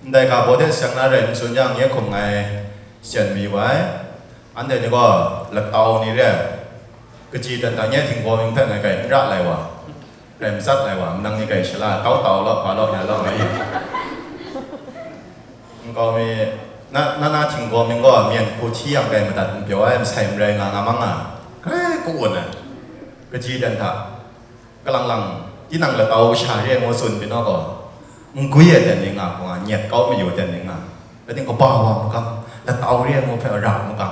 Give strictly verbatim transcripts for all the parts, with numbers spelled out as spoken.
Ndai ga baw hte seng na rai n tsun yang, nye hkum ngai seng mi wa ai. Anhte ni gaw latau ni re ai, kaji dan dan nye htinggaw mying hpe ngai kai n ra lai wa, rai matsat lai wa, manang ni kai shala, tau tau law, hpa law, ya law, ngai i. Nkau mi, na, na, na htinggaw mying gaw myen hku hti yang kai madat n pyaw ai, masai n rai nga nga mang nga, grai ku-un ai, kaji dan hta. Kalang lang, tinang latau kasha re ai ngu tsun pyi naw gaw, n gwi ai dan ni nga hku nga, nyet kau mayu ai dan ni nga. Rai timung, kaba wa makam, latau re ai ngu hpe ra makam.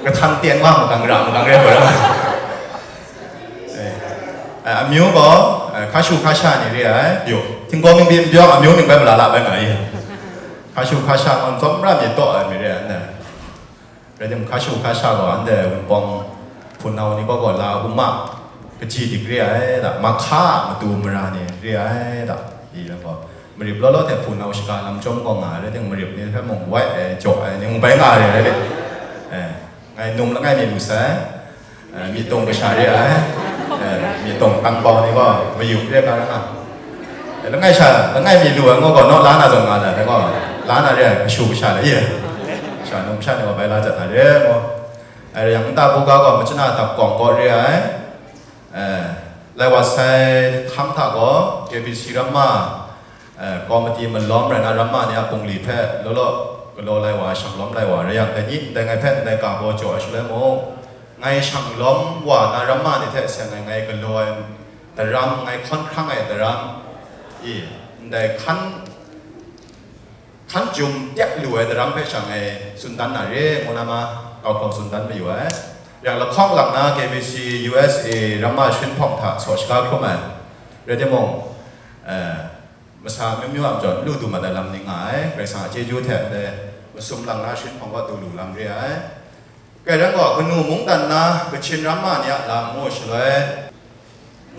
Kahtang ten wa makam, ra makam re ai ra. Eh, eh, amyu gaw, eh, hkashu hkasha ni re ai, yu. Htinggaw mying pyi n pyaw, amyu mying bai malala bai nga i. Hkashu hkasha ngu, tsawmra myit taw ai mi re ai, nna. Rai timung, hkashu hkasha gaw anhte Wunpawng hpunau ni gaw gaw la hkum a kaji dik re ai da, mahka a matu mara ni re ai da, i rai gaw, marip law law hte hpunau shaga lam chyawm gaw nga ai, rai timung, marip ni hpe mung wai ai, jaw ai ni mung bai nga ai re, rai le. Eh, ngai num langai mi lu sai, eh, myi tawng kasha re ai, eh, myi tawng tang bau ni gaw mayup re nga ra nga. Langai sha, langai mi lu ai ngu gaw, naw la na zawn nga na, dai gaw, la na re ai, kashu kasha lai, ye. Sha num sha ni gaw bai la jat na re ngu. Ai rai yang, nta buga gaw, machana dap kawng kaw re ai. Eh, lai wa sai hkam hta gaw, K B C ramma, eh, komiti malawm rai na ramma ni a bungli hpe law law galaw lai wa, shanglawm lai wa rai yang, dai ni ndai ngai hpe ndai ga baw jaw ai shaloi mung, ngai shanglawm wa na ramma ni hte seng ai ngai galaw ai daram, ngai hkawn hkrang ai daram, i, ndai hkan, hkan jum tek lu ai daram hpe sha ngai tsun dan na re, ngu na ma, kau hkau tsun dan mayu ai. Yang lahkawng lang na K B C U S A ramma sharin hpawng hta saw shaga hkrum ai. Rai timung, eh, masa amyu myu a majaw n lu du mat ai lam ni nga ai, Karai Kasang a chyeju hte ndai masum lang na sharin hpawng kaw du lu lam re ai. Kai rai gaw, kanu mungdan na Kachin ramma ni a lam ngu shaloi,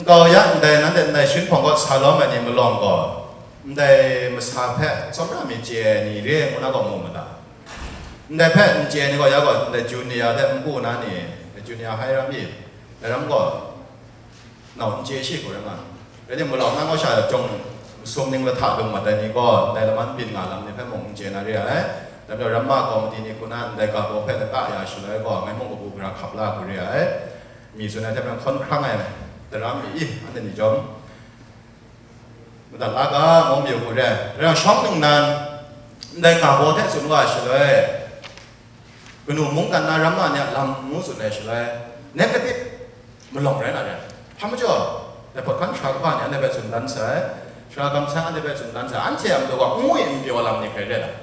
nkau ya ndai, nanhte ndai sharin hpawng kaw sa lawm ai ni malawng gaw, ndai masa hpe tsawmra myit chye ai ni re ngu na gaw mu ma ta? Ndai hpe n chye ai ni gaw, ya gaw, ndai junior hte npu na ni, junior high ram i, dai ram gaw, nau n chye shi hku rai nga. Rai timung, malawng na gaw sha jawng sum ning lahta lung mat ai ni gaw, ndai laman byin nga lam ni hpe mung n chye na re ai. Dai majaw, ramma komiti ni hku na ndai ga baw hpe lata ya shaloi gaw, ngai mung kabu gara hkap la hku re ai. Mi tsun ai hte maren hkawn hkrang ai daram mi i, anhte ni chyawm madat la ga, ngu mayu hku re ai. Rai yang, shawng ningnan ndai ga baw hte tsun wa ai shaloi, kanu mungdan na ramma ni a lam ngu tsun ai shaloi, negative malawng rai na re. Hpa majaw, dai hpawt hkan sara kaba ni anhte hpe tsun dan sai, sara kamsham anhte hpe tsun dan sai, anhte a matu gaw ngwi n pyaw lam ni hkrai rai ai.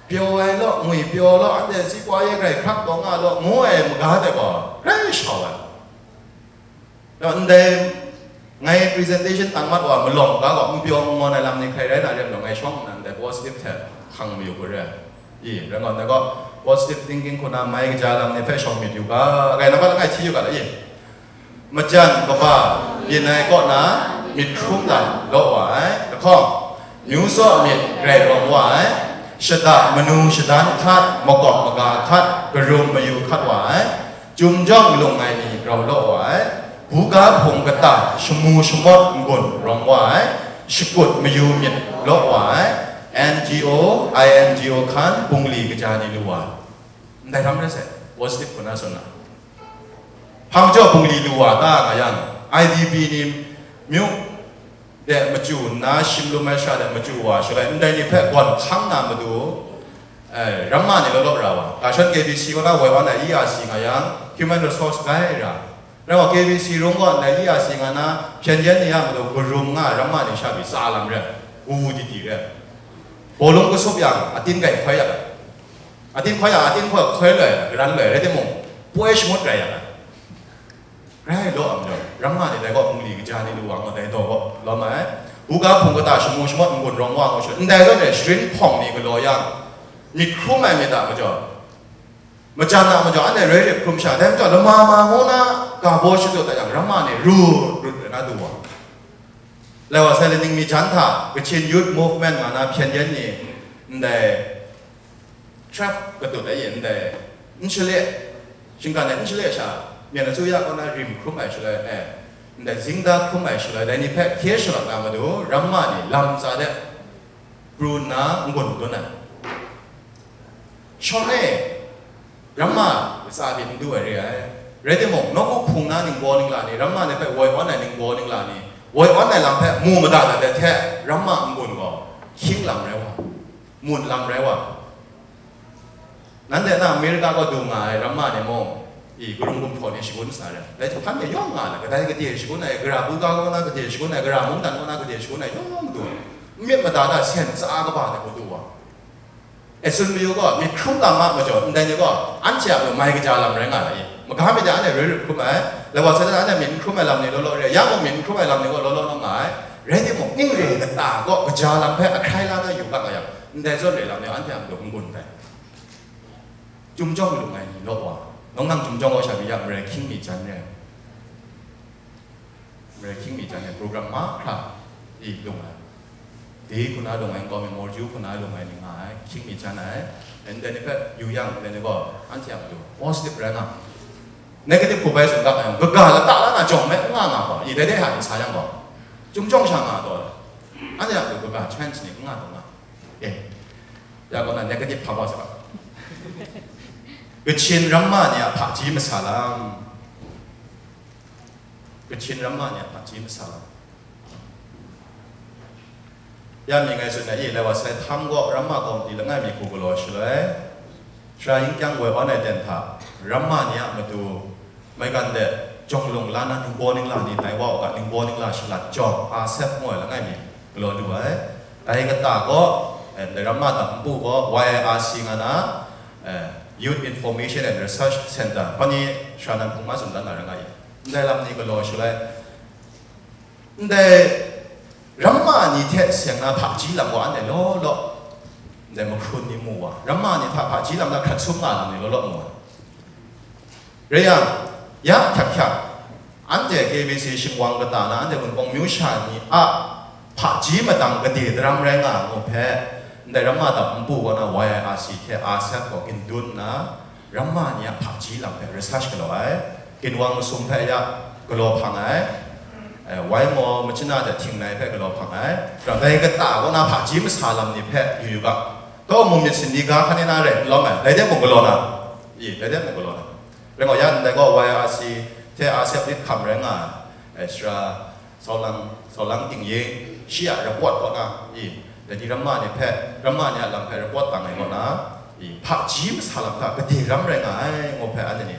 Pyaw ai law, ngwi pyaw law, anhte si kwa ye grai hkrak taw nga law, ngu ai maga hte gaw, grai shau ai. Dai ndai ngai presentation tang mat wa malawng ga gaw, n pyaw n ngawn ai lam ni hkrai rai na re ai majaw, ngai shawng nnan dai positive hte hkang mayu hku re ai. I, rai gaw, ndai gaw positive thinking hku na mai kaja lam ni hpe shawng myit yu ga, rai na ba langai hti yu ga, i. Majan kaba byin ai kaw na myit hkrum lam law wa ai, lahkawng, myu tsaw myit grai rawng wa ai, shada manu shadan hkat, makawp maga hkat, karum mayu hkat wa ai, Chyum jawng lung ai ni rau law wa ai, buga hpung kata shamu shamawt n-gun rawng wa ai, shakut mayu myit law wa ai, N G O, I N G O hkan bungli kaja ni lu wa ai. Ndai htam rai sai, positive hku na tsun na. Hpang jaw bungli lu wa ta nga yang, I D P ni myu de machyu nna shim lum ai sha de machyu wa shaloi, ndai ni hpe gawn hkang na matu, eh, ramma ni law law ra wa. Ga shawn K B C kaw na woi wan ai E R C nga yang, human resource gai ra. Rai wa, K B C rung gaw ndai E R C nga na hpyen yen ni a matu karum nga ai ramma ni sha pyi tsa lam re, wu wu di di re. Bawlung kasup yang, atin grai hkoi ya ai. Atin hkoi yang, atin hkoi hkoi loi, garan loi, rai timung, poi shangut rai ya ai. Rai law a majaw, ramma ni dai gaw bungli kaja ni lu wa ngut ai daw gaw lawm ai. Buga hpung kata shamu shamawt n-gun rawng wa ngu sha, ndai zawn e sharin hpawng ni galaw yang, myit hkrum ai myit a majaw, majan a majaw, anhte roi rip hkrum sha, dai majaw lama ma ngu na ga baw shadut ai yang, ramma ni ru rut ai na du wa. Lai wa sai, Laning mi jan hta Kachin Youth Movement nga na hpyen yen ni, ndai Trap katut ai yin dai, n shale, shinggan ai n shale sha, myen asuya kaw na rim hkrum ai shaloi, eh, ndai zingda hkrum ai shaloi, dai ni hpe hkye shalawt na matu, ramma ni lam tsa de, pru nna n-gun dun ai. Shawng e, ramma latsa hte n du ai re ai. Rai timung, nawku hpung na ningbaw ningla ni, ramma ni hpe woi awn ai ningbaw ningla ni, woi awn ai lam hpe mu mada dat ai hte, ramma n-gun gaw, hkying lam rai wa, mun lam rai wa. Nanhte na Amerika kaw du nga ai ramma ni mung, i, karum gumhpraw ni shagun sa ai. Dai hte hpan e yawng nga ai, kadai gade shagun ai, gara buga kaw na gade shagun ai, gara mungdan kaw na gade shagun ai, yawng du ai. N myit mada na sen tsa kaba hte kaw du wa. E tsun mayu gaw, myit hkrum lam a majaw, ndai ni gaw, anhte a matu mai kaja lam rai nga ai. Maga myit dai, anhte roi rup hkrum ai, lawat sai dan anhte myit n hkrum ai lam ni law law re ai, ya mung myit n hkrum ai lam ni gaw law law naw nga ai. Rai timung, ning re kata gaw kaja lam hpe ahkrai la na yu ga nga yang, ndai zawn re lam ni anhte a matu n-gun dai. Chyum jawng lung ai ni law wa, nawng nang chyum jawng gaw sha pyi ya, marai hkying mi jan re ai. Marai hkying mi jan e, program mahkra i lung ai. Dai hku na lung ai, nkau mi Morju hku na lung ai ni nga ai, hkying mi jan ai. And then ni hpe yu yang, then ni gaw, anhte a matu positive rai nga. Negative hku bai tsun ga yang, kaga lata la na jawng me n nga nga gaw, i dai dai hta ni sa yang gaw, chyum jawng sha nga taw, anhte a matu kaga chance ni n nga taw nga. Eh, ya gaw na negative hpa wa sa ga. Kachin ramma ni a hpaji masa lam. Kachin ramma ni a hpaji masa lam. Ya mi ngai tsun na i, lawat sai htam gaw ramma kawmti langai mi hku galaw shaloi, Sara yin kyang woi awn ai ten hta, ramma ni a matu, maigan de, jawng lung la na ningbaw ningla ni tai wa u ga, ningbaw ningla shalat jawng, A S F ngu ai langai mi galaw lu ai. Dai kata gaw, eh, ndai ramma dam npu gaw Y I R C nga na, eh, Youth Information and Research Center, hpa ni sara nan hpung ma tsun dan na rai nga i. Ndai lam ni galaw shaloi, ndai ramma ni hte seng na hpaji lam gaw anhte law law, ndai mahkrun ni mu wa, ramma ni hta hpaji lam na hkrat sum nga lam ni law law mu wa. Rai yang, ya hkyak hkyak, anhte K B C shingwang kata na anhte Wunpawng myu sha ni a hpaji madang gade daram rai nga ai ngu hpe, ndai ramma dam npu gaw na Y I R C hte R C E P gaw gindan nna, ramma ni a hpaji lam hpe research galaw ai, ginwang masum hpe ya galaw hpang ai, eh, wai maw, machyin a hte htingnai hpe galaw hpang ai, dai kata gaw na hpaji masa lam ni hpe yu yu ga, taw, mung myit sindika hkan ni na rai n lawm ai, dai de mung galaw na, i, dai de mung galaw na. Rai gaw, ya ndai gaw Y I R C hte R C E P lit hkam rai nga ai, eh, sara, Saulang, Saulang Tingyin, shi a report kaw na, i, dai ni ramma ni hpe, ramma ni a lam hpe report dang ai kaw na, i, hpaji masa lam hta gade ram rai nga ai, ngu hpe anhte ni,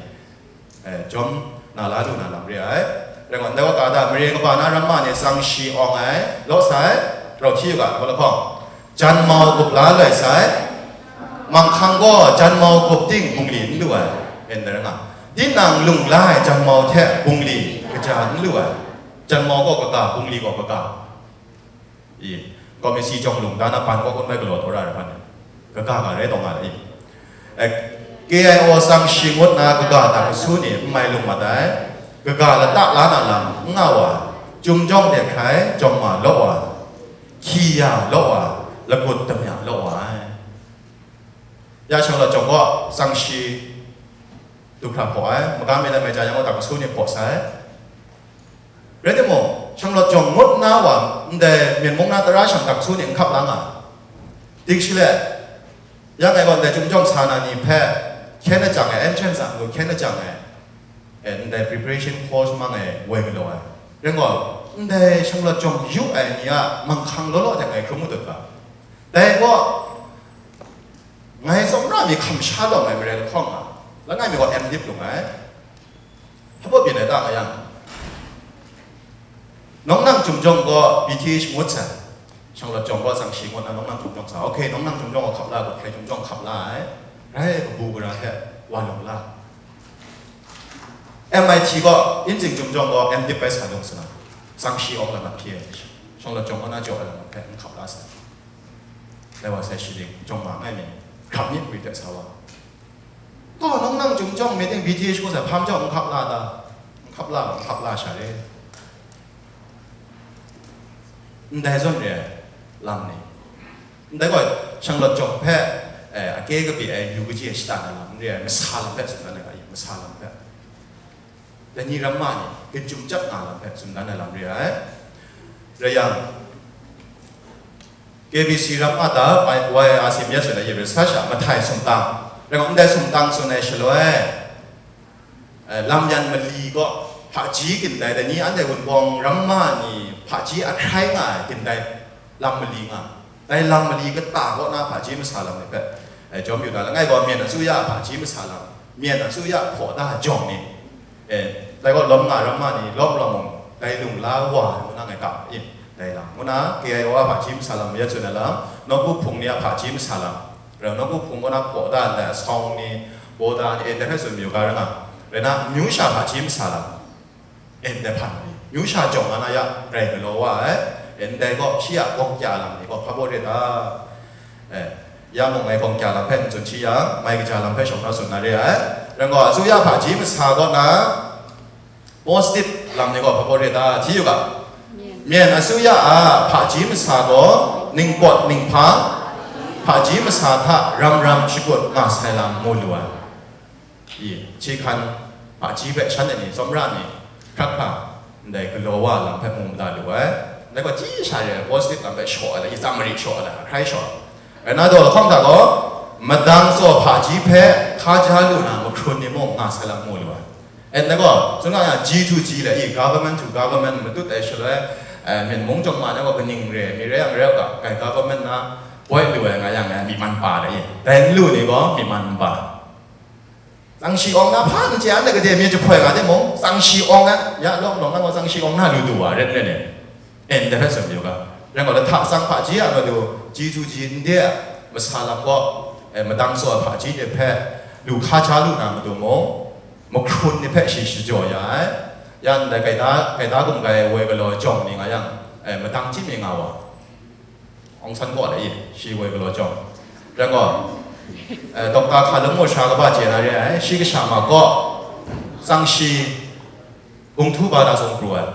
eh, jawm na la lu na lam re ai. Rai gaw, ndai wa ga da, mare kaba na ramma ni tsang shi awng ai, law sai, rau hti u ga, hkaw lahkawng, janmau gup la lai sai, manghkang gaw janmau gup ting bungli n lu ai, en dai rai nga, tinang lung la ai janmau hte bungli kaja n lu ai. Janmau gaw kaga, bungli gaw kaga. I, komisi jawng lung dan a ban kaw kun bai galaw taw ra ai hpan, kaga ga rai taw nga ai. Eh, K I O tsang shi ngut na kaga dang su ni n mai lung mat ai, kaga lata la na lam n nga wa, chyum jawng de hkrai jawng ma law wa, hkyi ya law wa, lagut damya law wa ai. Ya shang law jawng gaw tsang shi du hkra hpaw ai, maga mi dan mai ja yang gaw dang su ni hpaw sai. Rai timung, shanglawt jawng ngut na wa, ndai Myen mung na tara shang dang su ni n hkap la nga. Dingshi le, ya ngai gaw ndai chyum jawng sa na ni hpe, hkyen lajang ai, entrance a matu hkyen lajang ai, eh, ndai preparation course mang e woi galaw ai. Rai gaw, ndai shanglawt jawng yu ai ni a manghkang law law hte ngai hkrum madut ga. Dai gaw, ngai tsawmra mi hkam sha lawm ai mare lahkawng a, langai mi gaw M.Div lung ai. Hpa baw byin ai ta nga yang, nawng nang chyum jawng gaw B Th ngut sai, shanglawt jawng gaw tsang shi ngut na nawng nang chyum jawng sa. Ok, nawng nang chyum jawng gaw hkap la, hkrai chyum jawng hkap la ai, rai kabu gara hte wa lawm la. M I T gaw, Inzing chyum jawng gaw M.Div bai sa lawm sa na, tsang shi awng lam hpyi ai, shanglawt jawng gaw na jaw ai lam hpe n hkap la sai. Dai wa sai shi ding, jawng ma ngai mi, hkap myit wi hte sa wa. Gaw, nawng nang chyum jawng mi ting B Th ngut sai, hpa majaw n hkap la ta? N hkap la, n hkap la sha re. Ndai zawn re ai lam ni. Ndai gaw, shanglawt jawng hpe, eh, ake kabi ai yu kaji ai shada na lam n re ai, masa lam hpe tsun dan ai ga, masa lam hpe. Dai ni ramma ni, ginchum chyat nga lam hpe tsun dan ai lam re ai. Rai yang, K B C ram a ta, Y R C M S la yip rai sa sha, mahtai sumtang, rai gaw, ndai sumtang tsun ai shaloi, eh, lam yan mali gaw, hpaji gindai, dai ni anhte Wunpawng ramma ni hpaji ahkrai nga ai gindai lam mali nga, dai lam mali kata kaw na hpaji masa lam ni hpe, eh, jawm yu na, langai gaw myen asuya a hpaji masa lam, myen asuya hpaw da jawng ni, eh, dai gaw lawm nga ramma ni lawm lawm mung, dai lung la wa ai ngu na ngai ga, eh, dai lam ngu na, K I O a hpaji masa lam mayat tsun ai lam, nawku hpung ni a hpaji masa lam, rai nawku hpung kaw na hpaw da ndai asawng ni, bawda ni, eh, dai hpe tsun mayu ga rai nga, rai na, amyu sha hpaji masa lam, eh, ndai hpan ni, amyu sha jawng nga na ya, rai galaw wa ai, eh, ndai gaw shi a gawng kya lam ni gaw hpa baw re ta? Eh, ya mung ngai gawng kya lam hpe n tsun shi yang, mai kaja lam hpe shawng na tsun na re ai. Rai gaw, asuya hpaji masa kaw na, positive lam ni gaw hpa baw re ta? Hti yu ga. Myen asuya a hpaji masa gaw, ningpawt ninghpang, hpaji masa hta ram ram shakut nga sai lam mu lu ai. I, hkye hkan hpaji hpe shanhte ni, tsawmra ni, hkrak hkra, ndai galaw wa lam hpe mu mada lu ai. Ndai gaw, hti sha re ai, positive lam hpe shaw ai, i tsam marit shaw ai, ahkrai shaw ai. Rai na daw lahkawng hta gaw, madang tsaw hpaji hpe hkaja lu na mahkrun ni mung nga sai lam mu lu ai. And ndai gaw, tsun nga yang, G to G le, i, government to government matut ai shaloi, eh, myen mung jawng ma ni gaw kaning re, mi re yang re u ga, kai government na poi lu ai nga yang, eh, myi man pa le, i, dai n lu ni gaw myi man n pa. Tsang shi awng na hpa n chye, anhte gade mi jahpoi nga timung, tsang shi awng ai, ya lawng lawng na gaw tsang shi awng na lu du wa ret ren e. E, ndai hpe tsun yu ga. Rai gaw, lahta tsang hpaji a matu, ji su ji n de ai masa lam gaw, e, madang tsaw ai hpaji ni hpe lu hkaja lu na matu mung, mahkrun ni hpe shi shajaw ya ai. Ya ndai gaida, gaida gumgai woi galaw jawng ni nga yang, e, madang chyim mi nga wa. Aung San kaw le i, shi woi galaw jawng. Rai gaw, eh, Doctor Hka Lung gaw sara kaba chye na re ai, shi kasha ma gaw, tsang shi, kung htu ba da sung pru ai.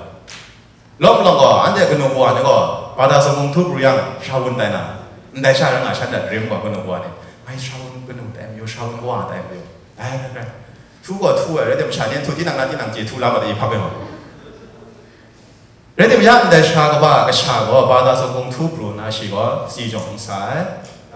Lawm lawng gaw, anhte kanu kawa ni gaw, ba da sung kung htu pru yang, sha wun tai na, ndai sha rai nga shan dat rim gaw kanu kawa ni, ngai sha wun kanu tai mayu, sha wun kawa tai mayu, dai rai rai. Htu gaw htu ai, rai tim sha ni htu tinang na tinang chye htu la ma de i hpap ai gaw. Rai tim ya ndai sara kaba kasha gaw, ba da sung kung htu pru nna shi gaw, si jawng n sa ai.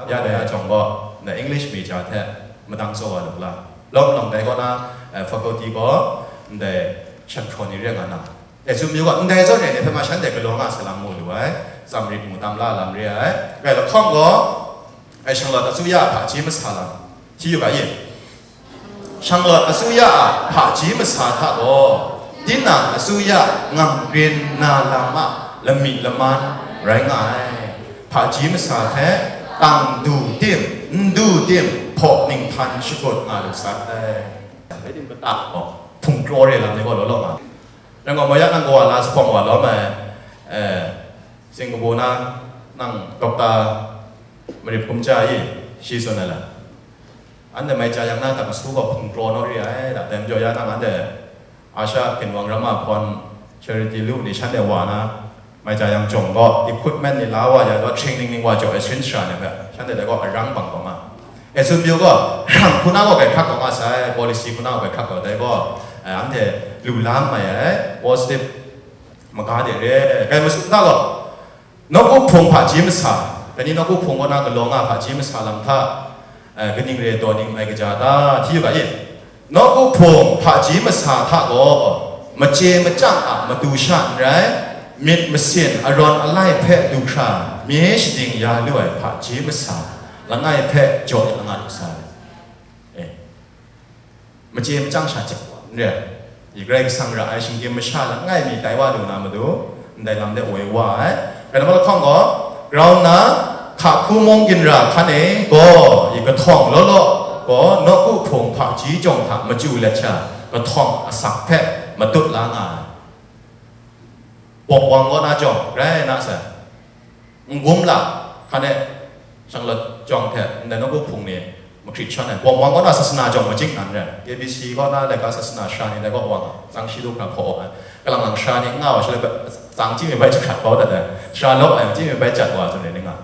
Ya dai a jawng gaw, ndai English major hte madang tsaw wa lu la. Lawm lawng dai kaw na, eh, faculty gaw, ndai shan hkraw ni re nga na. E, tsun mayu gaw, ndai zawn re ni hpe ma shanhte galaw nga salang mu lu ai. Tsam rit mu tam la lam re ai. Rai lahkawng gaw, ai shanglawt asuya a hpaji masa lam, hti yu ga i? Shanglawt asuya a hpaji masa hta gaw, tinang asuya ngang rin na lam a lamik laman rai nga ai. Hpaji masa hte tang du tim, n du tim, hpaw ninghtan shakut nga lu sat ai. Rai tim kata gaw, hpung kraw re lam ni gaw law law nga. Rai gaw, mayak nang kawa la sa hpawng wa lawm ai, eh, Singapore na nang dokta Marip Kumcha i, shi tsun ai la. Anhte mai chya yang na, dang su gaw hpung kraw naw re ai, da, dai majaw ya nang anhte Asha ginwang ram a hpawn charity lu ni shanhte wa na, mai chya yang jawng gaw, equipment ni la wa ya gaw, training ni wa jaw, exchange sara ni hpe, shanhte dai gaw arang bang gaw nga. E, tsun pyi gaw, hkrang hku na gaw grai hkrak gaw nga sai, policy hku na gaw grai hkrak gaw, dai gaw, eh, anhte lu la mai ai, positive maga de re, grai masum da gaw, nawku hpung hpaji masa, dai ni nawku hpung kaw na galaw nga hpaji masa lam hta, eh, kaning re daw ning mai kaja ta, hti yu ga i? Nawku hpung hpaji masa hta gaw, machye machyang a matu sha n rai, myit masin arawn alai hpe du hkra, mye shading ya lu ai hpaji masa, langai hpe jaw ya nga lu sai. E, machye machyang sha chyang wa n re ai, i Karai Kasang ra ai shinggyim masha langai mi tai wa lu na matu, ndai lam de woi wa ai. Rai nme lahkawng gaw, grau nna, hka hku mung ginra hkan e gaw, i kahtawng law law gaw, nawku hpung hpaji jawng hta machyu let sha, kahtawng asak hpe matut la nga ai. Bawk wang kaw na jawng, rai na sai. N-gum la, hkan e, shanglawt jawng hte, ndai nawku hpung ni, mahkrit shawn ai. Bawk wang kaw na sasana jawng majing nan rai. K B C kaw na laika sasana sara ni dai kaw wang, tsang shi du hkra hpaw ai. Kalang lang sara ni n nga wa shaloi, tsang chyi mi bai jahkrat bau dat ai. Sara lawp ai, chyi mi bai jat wa, tsun ai ni nga.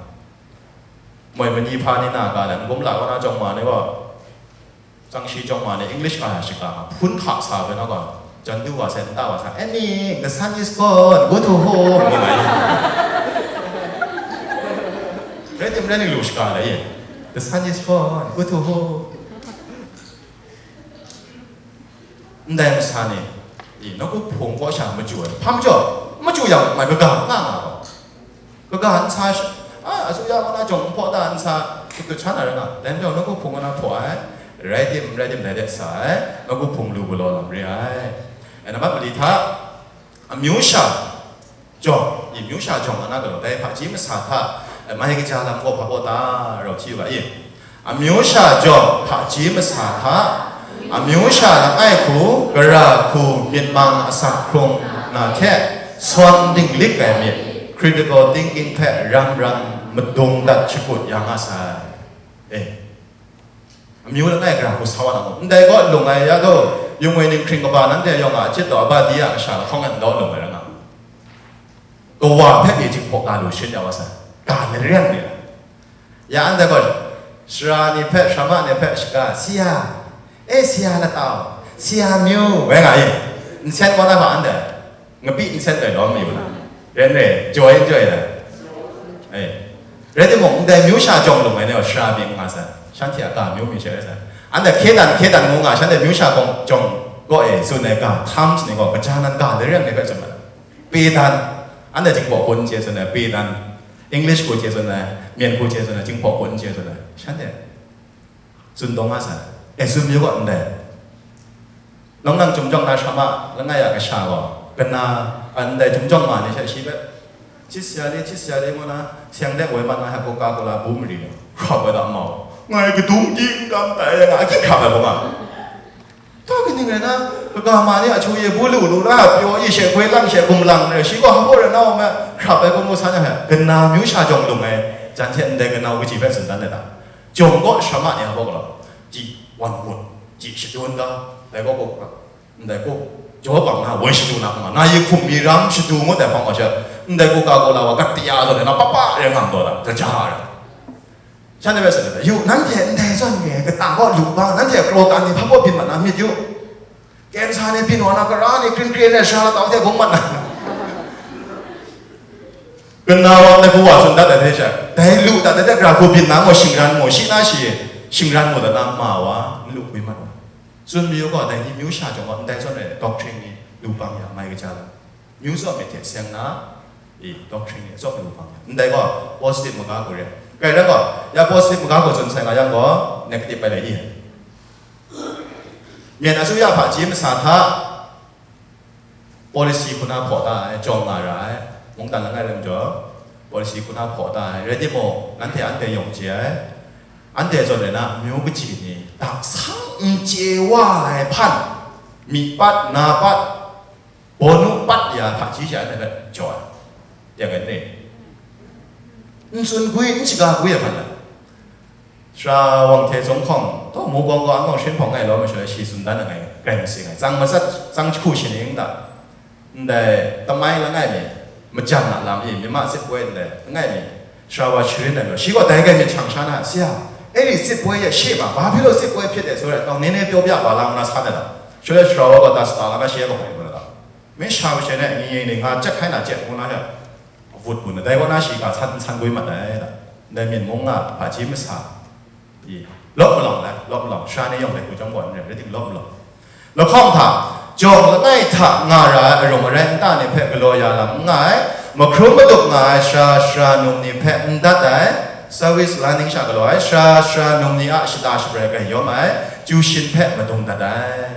Moi mani hpa ni na ga le, n-gum la kaw na jawng ma ni gaw, tsang shi jawng ma ni English ga ya shiga, hpun hka sa ai na gaw, jan du wa sai, nta wa sai, "Annie, the sun is gone, go to home," ngu ai. Rai ning lu shaga la ye. The sun is gone, go to home. Ndai masa ni, i, nawku hpung kaw sha machyu ai. Hpa majaw, machyu yang mai kaga nga nga gaw. Kaga nsa, a, asuya kaw na jawng nhpaw ta nsa, shut dut sha na rai nga. Dai majaw nawku hpung kaw na hpaw ai, rai tim, rai tim, dai de sa ai, nawku hpung lu galaw lam re ai. Ai, nambat mali hta, amyu sha jawng, i, amyu sha jawng a na galaw, dai hpaji masa hta, e, mai kaja lam gaw hpa baw ta, rau hti u ga, i. Amyu sha jawng hpaji masa hta, amyu sha langai hku, gara hku, myit mang asak hkrung na hte, sawn dinglik ai myit, critical thinking hpe ram ram madung dat shakut ya nga sai. E. Amyu langai gara hku sa wa na mu. Ndai gaw lung ai ya gaw, yung ngoi ninghkring kaba nanhte yawng a jit daw, aba di a kasha lahkawng e n daw lung ai rai nga. Kawa hpe pyi jinghpaw ga lu shin ya wa sai. Ga lareng ni la. Ya anhte gaw, sara ni hpe, sara ma ni hpe shaga, "Siya, e siya latau, siya myu," wai nga i. Nsen wa na hpa anhte. Ngapi nsen dai lawm mi u na? Ren re, joi n joi dai? E. Rai timung, ndai myu sha jawng lung ai ni gaw sara myit n nga sai, shanhte a ga myu myit she rai sai. Anhte hkye dan, hkye dan ngu nga, shanhte myu sha gaw jawng kaw e tsun ai ga, terms ni gaw, kaja nan ga lareng ni hpe tsun ai. Pe dan, anhte Jinghpaw hku n chye tsun ai, pe dan, English hku chye tsun ai, Myen hku chye tsun ai, Jinghpaw hku n chye tsun ai, shanhte tsun taw nga sai. E, tsun yu gaw ndai. Nawng nang chyum jawng na sara ma langai a kasha gaw, kana, a, ndai chyum jawng ma ni she shi hpe, "Chit sya le, chit sya le," ngu na, seng de woi mat na hpe, Coca-Cola bu mari gaw, hkrap ai da mau. Ngai kadung ting dam tai nga, akyi hkrap ai gaw nga. Htawk kaning rai na, kaga ma ni a hku ye bu lu lu na, pyaw i she, hkoi lang she, gumlang re, shi gaw hpa rai na, wa me, hkrap ai gaw ngu sa na hpe, kana myu sha jawng lung ai, jan hte ndai kana kaji hpe tsun dan ai ta? Jawng kaw sara ma ni a gaw galaw, ji wan ngut, ji shadun ga, dai gaw gaw, ndai gaw, jaw bang na woi shadu na hkuma, na yi hkum mi ram shadu ngut ai hpang wa sha, ndai gaw ga gaw la wa, gat ti ya zawn na, papa rai ngam taw da, jaja rai. Shanhte hpe tsun ai, yu, nanhte ndai zawn re, kata gaw lu bang, nanhte kraw kan ni hpa gaw byin mat na myit yu. Kensa ni byin wa na, kara ni kring kring ai sara latau hte bung mat na. Kana wa ndai hku wa tsun dat ai hte sha, dai lu dat ai hte, gara hku byin na gaw shingran mu, shi na shi shingran mu dat na ma wa, n lu hkwi mat wa. Tsun mayu gaw, dai ni myu sha jawng gaw, ndai zawn rai, doctrine ni lu bang ya, mai kaja lam. Myu zawn myit hte seng na, i, doctrine ni atsawm lu bang ya. Ndai gaw, positive maga hku re. Kai rai gaw, ya positive maga hku tsun sai nga yang gaw, negative bai lai i. Myen asuya hpaji masa hta, policy hku na hpaw ta ai, jawng nga ra ai, mungdan langai rai majaw, policy hku na hpaw ta ai, rai timung, nanhte anhte yawng chye ai, anhte zawn rai na, amyu kaji ni, dak sang n chye wa ai hpan, myi pat, na pat, bawnu pat ya hpaji she anhte hpe jaw ai, ya ngai n re? N tsun gwi, n shaga gwi ai hpan rai. Sara wang hte zung hkawng, taw mu gawng gaw, an gawng sharin hpawng ngai law, masha shi tsun dan ai ngai, rai masing ai. Tsang matsat, tsang jahku shaning ta, ndai tamai langai mi, majan a lam e, myi ma sit poi ndai, langai mi, sara wa sharin ai majaw, shi gaw dai kai myit hkyang sha na, "Sia, e ri sit poi ya she ma, ba hpe law sit poi hpyit ai, shaloi, tawng ni ni pyaw bya wa lang na sa na ta? Shaloi sara wa gaw ta sata la na, shi e gaw hpai wa na ta? Myi sha masha ni, ni ni nga chyak hkai na chye, ngu na sha." Vut bun ai, dai kaw na shi ga san, san gwi mat ai, da. Ndai myen mung nga, hpaji masa, i, lawp malawng ai, lawp malawng, sara ni yawng dai hku chyawm gaw n rai, rai tim lawp malawng. Lahkawng hta, jawng langai hta nga ra ai arung arai nta ni hpe galaw ya lam n nga ai, mahkrum madup nga ai sara, sara num ni hpe n dat ai, service learning sha galaw ai sara, sara num ni a shata shabrai gayyawm ai, chyu shin hpe madung dat ai.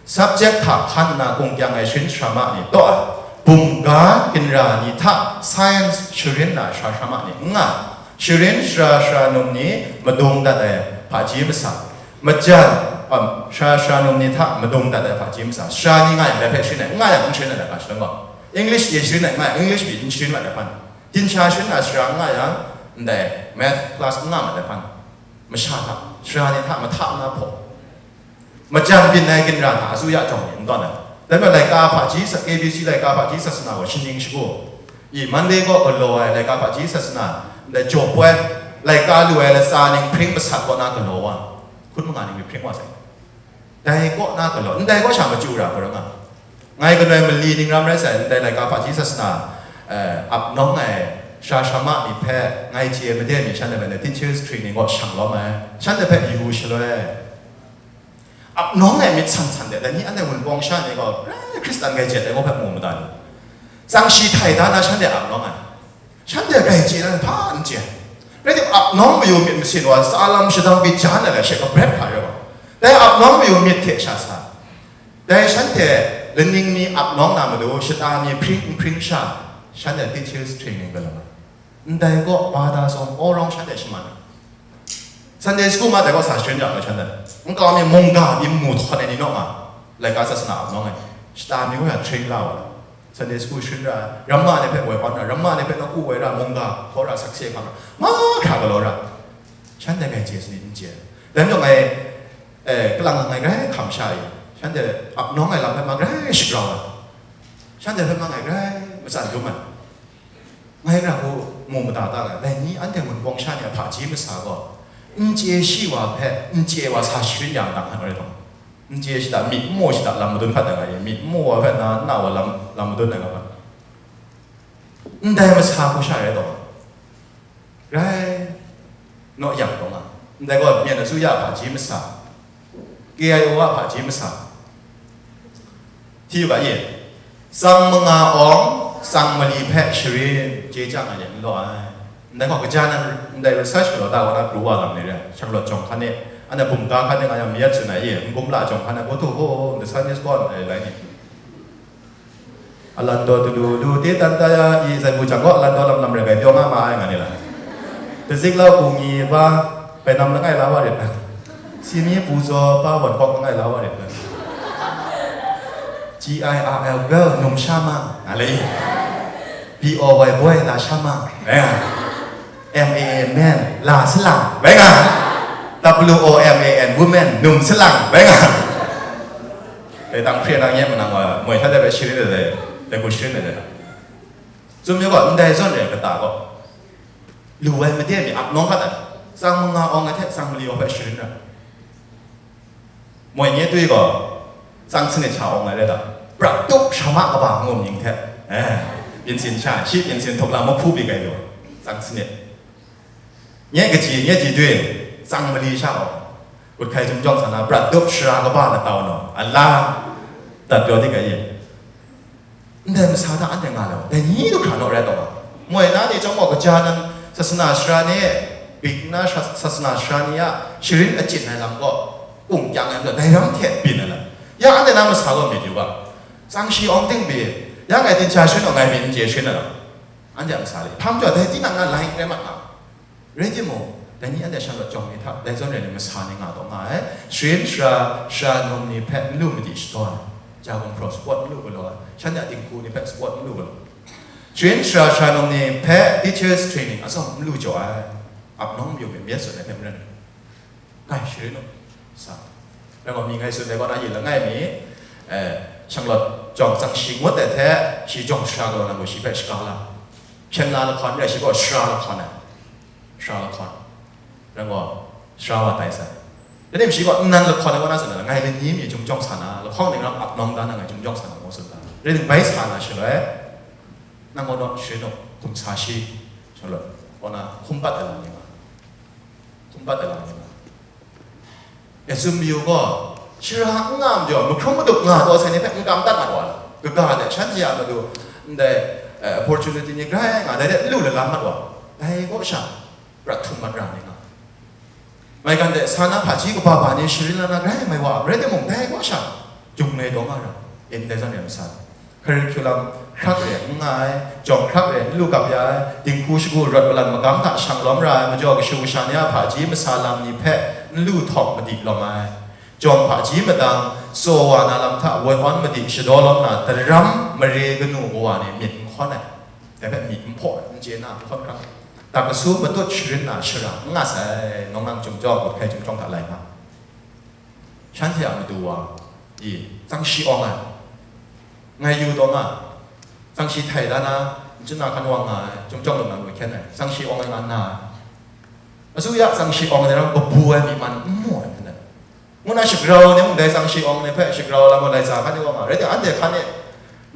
Subject hta hkan nna kungkyang ai sharin sara ma ni taw ai, bumga ginra ni hta science sharin na sara sara ma ni n nga, sharin sara sara num ni madung dat ai hpaji masa, majan, um, sara sara num ni hta madung dat ai hpaji masa, sara ni nga yang dai hpe sharin ai, n nga yang n sharin ai, dai hpa shaloi gaw, English pyi sharin ai, n nga yang English pyi n sharin mat ai hpan, dinsha sharin na sara n nga yang, ndai math class n nga mat ai hpan, masha hta, sara ni hta mahta na hpaw, majan byin ai ginra hta asuya jawng ni n tawn ai. Dai majaw laika hpaji sa, K B C laika hpaji sasana gaw shaning shagu, i, Monday gaw galaw ai laika hpaji sasana, ndai jaw poi, laika lu ai latsa ning hpring masat kaw na galaw wa, hkun manga ning myit hpring wa sai. Dai kaw na galaw, ndai kaw sha machyu ra hkrum nga. Ngai galoi mali ning ram rai sai, ndai laika hpaji sasana, eh, ap nawng ai Sha sha ma myit hpe, ngai chye made myit shanhte hpe teachers training kaw shang lawm ai. Shanhte hpe yu shaloi, ap nawng ai myit san san de, dai ni anhte Wunpawng sha ni gaw, grai Hkristan grai jet ai gaw hpe mu mada ni? Tsang shi htai da na shanhte ap nawng ai. Shanhte grai chye na hpa n chye. Rai tim, ap nawng mayu myit masin wa, tsa lam shadang byin jan ai, she kabret hpa rai wa. Dai ap nawng mayu myit hte sha sa. Dai shanhte laning mi ap nawng na matu, shata mi hpring n hpring sha, shanhte teachers training galaw ai. Ndai gaw, Bada sawng, Awrawng shanhte shaman ai. Sunday school ma dai gaw sa sharin ya ai shanhte. Nkau mi mungga mi mu htawn ai ni naw nga, laika sasana ap nawng ai. Shata mi gaw ya train la wa ai. Sunday school sharin ra, ramma ni hpe woi awn ra, ramma ni hpe nawku woi ra, mungga, hkawra, sakse hkam ra, mahkra galaw ra. Shanhte ngai chye sani n chye. Dai majaw ngai, eh, kalang ngai grai hkam sha i, shanhte ap nawng ai lam hpe ma grai shagrau ai. Shanhte hpe ma ngai grai matsan dum ai. Ngai ra hku mu mada ta ga, dai ni anhte Wunpawng sha ni a hpaji masa gaw, n chye shi wa hpe n chye wa sa sharin ya ndang hkan rai taw, n chye shada, myit n maw shada lam madun hkat ai ga e, myit n maw wa hpe na n na wa lam, lam madun ai ga hkan. Ndai masa hku sha rai taw, rai naw yang taw nga, ndai gaw myen asuya hpaji masa, K I O a hpaji masa, Hti u ga ye, tsang manga awng, tsang mali hpe sharin, chye chyang ai ni n law ai. Ndai gaw, kaja nan ndai research galaw ta wa na pru wa lam ni re, Charlotte jawng hkan e, anhte bumga hkan e nga yang mayat tsun ai ye, n-gum la jawng hkan e, go tu ho, the sun is gone, ai lai ni. Alando tulu lu te tan ta ya i, zai bu jang gaw, alando lam lam rai bai, pyaw nga ma ai nga ni la. Tazik lau bu ngi ba, bai nam langai la wa rit ai. Simi bu zaw pa wan kawk langai la wa rit ai. G I R L girl, num sha ma, nga le i. B O Y boy, la sha ma, nga. M A N man, la salang, bai nga. W O M A N woman, num salang, bai nga. Dai tang hpre na nye manang wa, moi hta de bai sharin de dai, dai ku sharin de dai. Zum yu gaw, ndai zawn re kata gaw, lu ai made mi ap nawng hkat ai, tsang manga awng ai hte tsang mali awng hpe sharin ra. Moi nye tui gaw, tsang sanit sha awng ai rai ta, prat tup sha ma kaba ngu mying hte, eh, byin sin sha, shi byin sin htuk lam mahpu byi gai lu, tsang sanit. Nye kaji, nye ji dwi, tsang mali sha awng, gut hkai jumjawng sa na, prat tup shara kaba na tau naw, a la, dat pyaw di ga ye. Ndai masa hta anhte nga law, dai ni du hkra naw rai taw nga. Moi na ni chyawm gaw, kaja nan sasana shara ni, bik na sha-, sasana shara ni a sharin achyin ai lam gaw, kung kyang ai majaw, dai ram hte byin ai lam. Ya anhte na masa gaw myit yu ga, tsang shi awng ting pyi, ya ngai dinghta sharin gaw ngai myit n chye sharin ai lam. Anhte a masa le, hpa majaw dai tinang na lai n rai mat nga. Rai timung, dai ni anhte shanglawt jawng ni hta, dai zawn rai ni masa ni nga taw nga ai. Sharin shara, shara num ni hpe n lu madi shadaw ai. Ja gumhpraw support n lu galaw ai. Shanhte a dinghku ni hpe support n lu galaw. Sharin shara, shara num ni hpe teachers training atsawm n lu jaw ai. Ap nawng mayu myit myit tsun ai hpe maren. Ngai sharin u, sa. Rai gaw, mi ngai tsun ai kaw na, yi langai mi, eh, shanglawt jawng tsang shi ngut ai hte, shi jawng shara galaw na gaw, shi hpe shaga la. Hpyen la lahkawn rai, shi gaw shara lahkawn ai. Shara lahkawn. Rai gaw, shara wa tai sai. Dai ni shi gaw nnan lahkawn ai kaw na tsun ai, ngai lani mi jumjawng sa na, lahkawng ning ram ap nawng dan na ngai jumjawng sa na, ngu tsun dan. Rai nang bai sa na shaloi, nang gaw naw sharin u, hkum sa shi, shaloi, kaw na hkum pat ai lam ni nga. Hkum pat ai lam ni nga. E, tsun mayu gaw, shara n nga majaw, mahkrum madup nga taw sai ni hpe n kam dat mat wa, kaga de shanhte a matu ndai, eh, opportunity ni grai nga, dai de n lu lalam mat wa, dai kaw sha prat htum mat ra ni nga. Maigan de sa na hpaji kaba ba ni sharin la na grai mai wa, rai timung, dai kaw sha jung ngai taw nga ra, ndai zawn e masa. Curriculum hkrak re n nga ai, jawng hkrak re n lu kap ya ai, dinghku shagu rawt malan magam hta shang lawm ra ai majaw, kashu kasha ni a hpaji masa lam ni hpe n lu htawk madi lawm ai, jawng hpaji madang tsaw wa na lam hta woi awn madi shadaw lawm na, daram mare kanu kawa ni myit n hkawn ai, dai hpe myit n hpaw ai, n chye na n hkawn hkrang ai, dak kasu matut sharin na shara n nga sai, nawng nang chyum jawng, gut hkai chyum jawng hta lai nga. Shanhte a matu wa, i, tsang shi awng ai. Ngai yu taw nga, tsang shi htai da na, nchin na hkan wang nga ai, chyum jawng lung na mung hkyen ai, tsang shi awng ai nga nna ai. Asu ya tsang shi awng ai ram kabu ai myi man n mu ai hten ai. Ngu na shagrau ai ni mung dai tsang shi awng ai ni hpe shagrau ai lam gaw lai tsa hkan e wa nga, rai timung, anhte hkan e,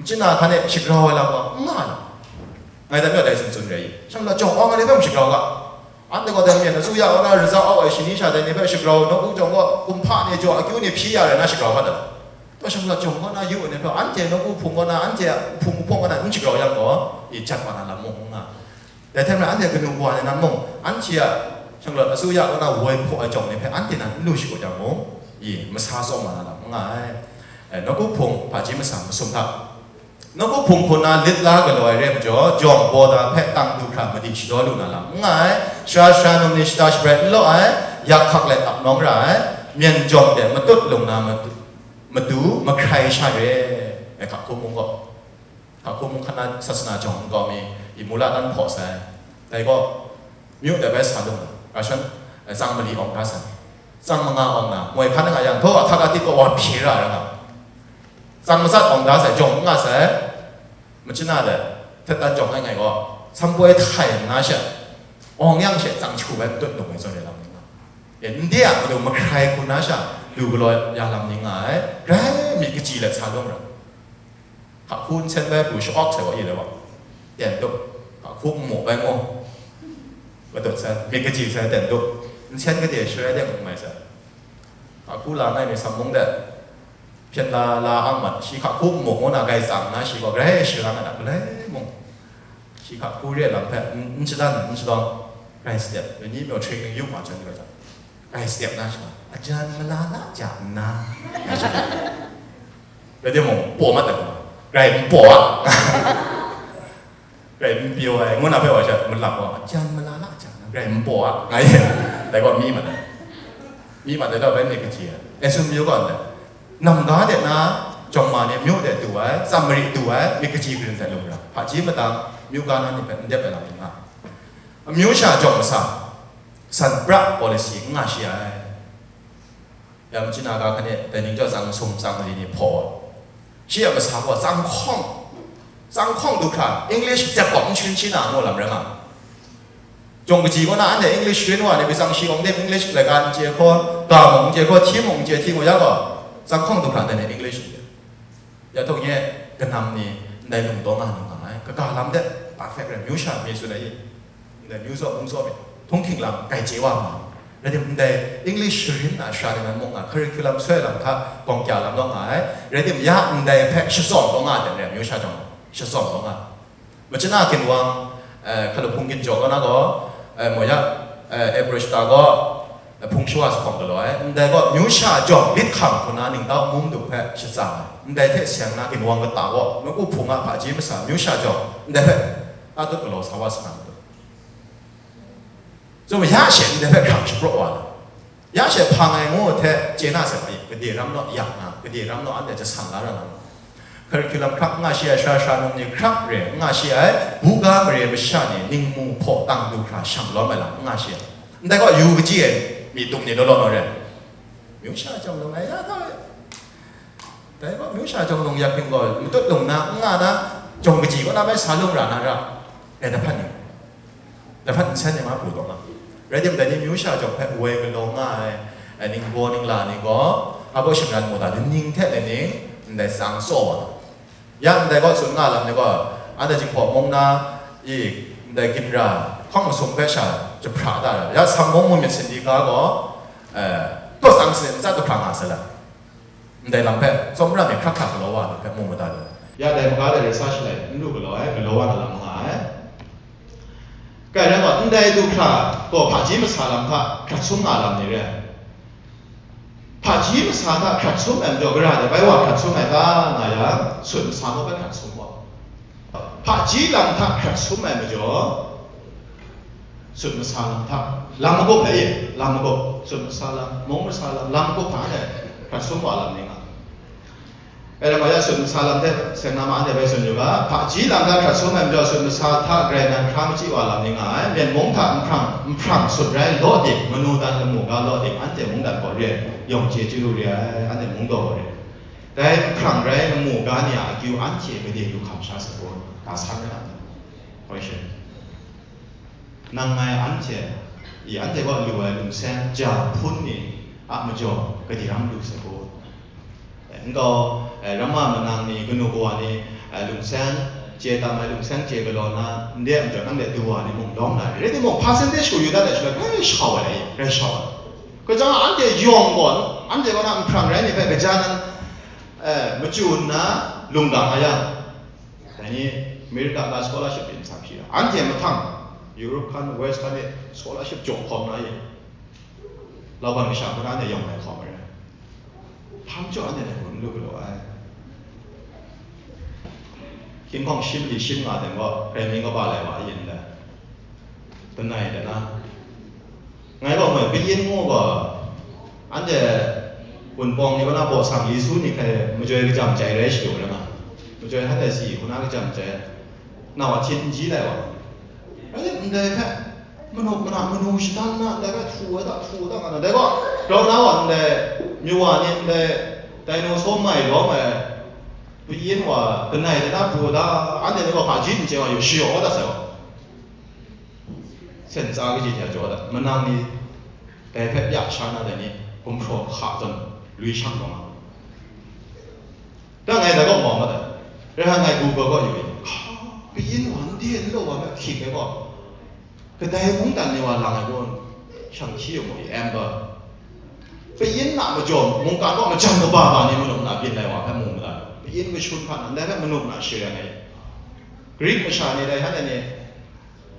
nchin na hkan e shagrau ai lam gaw n nga ai lam. Ngai dai majaw dai tsun tsun re i, shanglawt jawng awng ai ni hpe mung shagrau ga. Anhte gaw dai myen asuya kaw na razau au ai shani sha dai ni hpe shagrau, nawku jawng gaw kumhpa ni jaw akyu ni hpyi ya rai na shagrau ga dat. Taw shanglawt jawng kaw na yu ai ni hpe, anhte nawku hpung kaw na, anhte a hpung hpung kaw na n shagrau yang gaw, i jat wa na lam mung n nga. Dai hte maren anhte kanu kawa ni nan mung, anhte a shanglawt asuya kaw na woi hpaw ai jawng ni hpe anhte nan n lu shagut yang mung, i masa tsawm wa na lam n nga ai. E, nawku hpung hpaji masa masum hta. Nawku hpung hku na lit la galaw ai re ai majaw, jawng baw da hpe tang du hkra madi shadaw lu na lam n nga ai, sara sara num ni shata shabrai n law ai, yak hkak let ap nawng ra ai, myen jawng de matut lung na matu, matu mahkrai sha re ai hka hkum mung gaw, hka hkum mung hkan na sasana jawng nkau mi i mula dan hpaw sai, dai gaw, myu de bai sa lung, rashan, tsang mali awng da sai, tsang manga awng na, moi hkan nga yang, htaw ahtak atit gaw wa hpye ra ai ra nga. Tsang matsat awng da sai, jawng n nga sai, machyin na de, htet dan jawng ai ngai gaw, sampoi htai nna she, awng yang she tsang chyu bai matut lung ai zawn re lam ni nga. E, n de a matu mahkrai hku na sha, lu galaw ya lam ni nga ai, grai myit kaji let sa lung ra. Hka hku nsen bai pru sha-awk sai wa i le wa, ten tup, hka hku n mu bai mu, matut sai, myit kaji sai ten tup, nsen kade sharai de n mai sai. Hka hku la ngai mi sam mung de, hpyen la la ang mat, shi hka hku n mu ngu na grai tsang na, shi gaw grai sharang ai na, galai mung, shi hka hku re lam hpe n, n shadan, n shalawng, grai step, ni myaw hting ning yu ma chyan grai jang, grai step na sha, ajan mala la ja nna, grai step. Rai timung, paw mat ai gaw, grai n paw a. Grai n pyaw ai, ngu na hpe wa sha malap wa, jan mala la jan, grai n paw a, nga ye. Dai gaw mi mat ai. Mi mat ai, dau bai myit kaji ai. E, tsun mayu gaw ndai. Nam ga de na, jawng ma ni myu de du ai, tsam mari du ai, myit kaji karin dai lung ra. Hpaji madang, myu ga na ni hpe n dep ai lam ni nga. Amyu sha jawng masa, san pra policy n nga shi ai. Ya, machyin na ga hkan e, dai ning jaw tsang sum tsang mali ni hpaw ai. Shi a masa gaw tsang hkawng, tsang hkawng du hkra, English zep gaw n sharin shi na ngu lam rai nga. Jawng kaji kaw na anhte English sharin wa ni, byitsang shi awng de English laika n chye hkaw, ga mung n chye hkaw, hti mung n chye hti ngu ya gaw, tsang hkawng du hkra ndai ni English n chye. Ya htung nye, kanam ni ndai lung taw nga na nga ai, kaga lam de perfect rai, myu sha mi tsun ai i. Ndai myu zaw mung zaw myit, htunghking lam grai chye wa ma. Rai timung, ndai English sharin na shara ni nan mung nga, curriculum soi lam hta gawng kya lam law nga ai. Rai timung, ya ndai hpe shatsawm law nga ai, myu sha jawng shatsawm law nga ai. Machyin na ginwang, eh, hkalup hpung ginjaw kaw na gaw, eh, mo ya, eh, April shata gaw, eh, hpung shawa sa hkawm galaw ai. Ndai gaw myu sha jawng lit hkam hku na ningtau mung du hpe shatsang ai. Ndai hte seng na ginwang kata gaw, nawku hpung a hpaji masa myu sha jawng ndai hpe tatut galaw sa wa sa na matu. Chyum, ya she ndai hpe hkrang shapraw wa na, ya she hpang ai ngu hte chye na sai wa, gade ram naw yak na, gade ram naw anhte jasan la ra na, curriculum hkrak n nga shi ai, shara shara num ni hkrak re n nga shi ai, buga mare masha ni ningmu hpaw tang du hkra shang lawm ai lam n nga shi ai, ndai gaw yu kaji ai, myi tum ni law law naw re, myu sha jawng lung ai ya ta. Dai gaw, myu sha jawng lung yak hping gaw, matut lung na, n nga na, jawng kaji kaw na bai sa lung ra na ra, dai dahpan ni, dahpan nsen ni ma pru taw nga. Rai timung, dai ni myu sha jawng hpe woi galaw nga ai, ai ningbaw ningla ni gaw, a baw shingran mu ta, ning hte ning, ndai tsang tsaw wa na. Ya ndai gaw tsun nga lam ni gaw, anhte Jinghpaw mung na, i, ndai ginra, hkawng masum hpe sha jahpra da ra. Ya Sam mung mu myit sindika gaw, eh, kaw tsang sini n tsat jahpra nga sai la. Ndai lam hpe, tsawmra myit hkrak hkrak galaw wa ai hpe mu mada lu. Ya dai maga de rai sa shalai, n lu galaw ai, galaw wa na lam nga ai. Kai rai gaw, ndai du hkra gaw hpaji masa lam hta hkrat sum nga lam ni re ai. Hpaji masa hta hkrat sum ai majaw, gara de bai wa hkrat sum ai ta nga yang, sut masa mung bai hkrat sum wa. Hpaji lam hta hkrat sum ai majaw, sut masa lam hta, lam magup hpe e, lam magup, sut masa lam, mung masa lam, lam magup hta e hkrat sum wa lam ni nga. Rai nme, ya sut masa lam hte seng na ma anhte bai tsun yu ga, hpaji lam hta hkrat sum ai majaw, sut masa hta grai nan hkra machyi wa lam ni nga ai. Myen mung hta nhprang, nhprang sut rai law dik, manu dan lamu ga law dik, anhte mungdan gaw re ai, yawng chye chyalu re ai, anhte mung daw gaw re ai. Dai nhprang rai lamu ga ni a akyu anhte gade lu hkam sha sagu, ga san rai nga ai. Question. Nang ngai anhte, i anhte kaw lu ai lungseng ja hpun ni a majaw gade ram lu sagu. Nkau, eh, ramma manang ni, kanu kawa ni, eh, lungseng, chye tam ai lungseng chye galaw na, ndai a majaw nanhte du wa ni mung lawm na rai. Rai timung, percentage hku yu dat ai shaloi, grai shau ai, grai shau ai. Kaja anhte yawng gaw, anhte kaw na nhprang rai ni hpe kaja nan, eh, machyu nna lungdang a yang, dai ni America ga scholarship yin sa hpyi ai. Anhte mahtang Europe hkan, West hkan e scholarship jaw hkawm na yin. Laban kasha hpe anhte yawng ai hkawm ai rai. Hpang jaw anhte dai hku n lu galaw ai. Hkying hkawng shim li shim nga ten gaw, hkrai mying kaba lai wa yin dai. Langai de na. Ngai gaw moi, Payin ngu gaw, anhte Wunpawng ni kaw na baw sang Yesu ni hkrai majoi kajam jai rai shadu rai nga. Majoi hkan dai si hku na kajam jai, nau a htin n ji lai wa. Rai tim, ndai hpe, manu mana, manu shadan na, ndai hpe htu ai da, htu ai da nga na, dai gaw, grau na wa ndai, myu wa ni ndai, dinosaur mai lawm ai, Payin wa, langai de na pru da, anhte ni gaw hpaji n chye wa yu, shayaw dat sai wa. Sen tsa kaji hte jaw dat, manang ni, dai hpe ya sha na dai ni, gumhpraw hka zawn, lui shang lawng a. Dang ngai dai kaw mau madat, rai hang ngai Google kaw yu i, Payin wa n de n law wa hpe hkying ai gaw, kadai mungdan ni wa lang ai gaw, shang hkyi yu mu i, amber. Payin na majaw mungkan kaw majan kaba ba ni manuk na byin lai wa hpe mu madat, Payin kashun hkan nan dai hpe manuk na shireng ai. Greek masha ni dai hkan ai ni,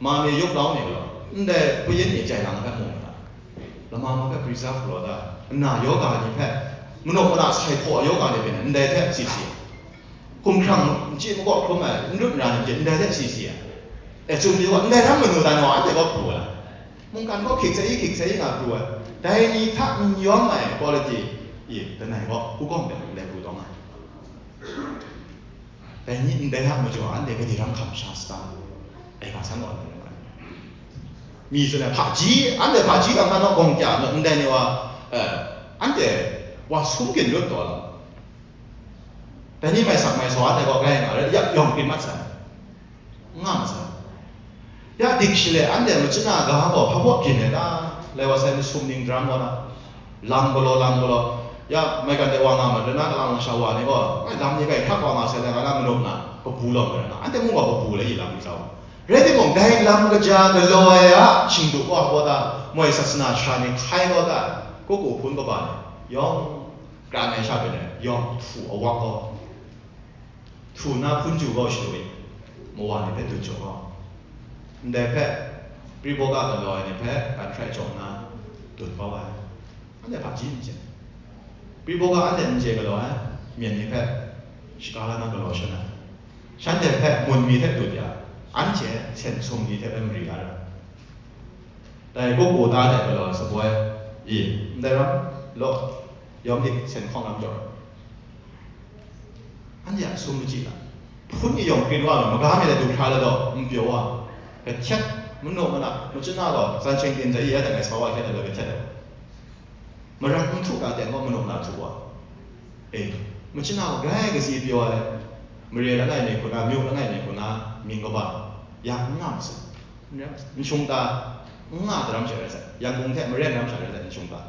Mami yup lau ni gaw, ndai Payin ni jai lang hpe mu nga, lama ma hpe preserve galaw da, nna yoga ni hpe, manuk mana sai hpaw yoga ni hpe ndai hte si si, hkumhkrang n chyi makawp hkrum ai, n lut n ra ni hte ndai hte si si ai. E, tsun ni gaw, ndai hta manu dan gaw anhte gaw pru ai, mungkan gaw hkying sai hkying sai nga pru ai, dai ni hta n yawm ai quality i, langai gaw hkungga hpe ndai pru taw nga ai. Dai ni ndai a majaw anhte gade ram hkam sha sata? Ai ga san gaw anhte rai. Mi tsun ai hpaji, anhte hpaji lam hkan naw gawng kya naw ndai ni wa, eh, anhte wa sum gyin lut taw lam. Dai ni mai sak mai saw anhte gaw grai nga rai, yak yawng krin mat sai. Nga ma sai. Ya dik shaloi anhte machyin a ga gaw hpa baw byin ai ta? Lai wa sai masum ning jang gaw na, lam galaw, lam galaw. Ya maigan de wa nga ma, rana kalang lasha wa ni gaw, ai lam ni kai hkrak wa nga sai, lai nga na manum na, kabu lawm ai rana, anhte mung gaw kabu lai i lam ni sau. Rai timung, dai lam kaja galaw ai a shingdu gaw hpaw ta, moi sasana sara ni hkai gaw ta, kuku hpun kaba ni, yawng kran ai sha byin ai, yawng htu awak gaw. Htu na hpun ju gaw shadu i, mawa ni hpe dut jaw gaw, ndai hpe, Priboga galaw ai ni hpe kan hkrai jaw nna dut kau ai. Anhte hpaji n chye. Priboga anhte n chye galaw ai, myen ni hpe shaga la na galaw shan ai. Shanhte hpe mun mi hte dut ya, anhte sen sum ni hte hpe mari la ai. Dai kuku ta hte galaw ai sa boi i, ndai ram law, yawm dik sen hkawng lam jaw ai. Anhte a sum machyi na, hpun ni yawng krin wa lu, maga mi dai du hkra la daw, n pyaw wa, kahtet, manu mana, machyin a gaw, san shing tin hta i ya dang ai sa wa hkyen ai law kahtet ai. Marat n htu na teng gaw, manu mana htu wa. E, machyin a gaw, grai kasi pyaw ai, mare langai mi hku na, myu langai mi hku na, mying kaba, ya n nga masat, n shung ta, n nga daram sha rai sai, Yangon hte Maren ram sha rai sai, n shung ta.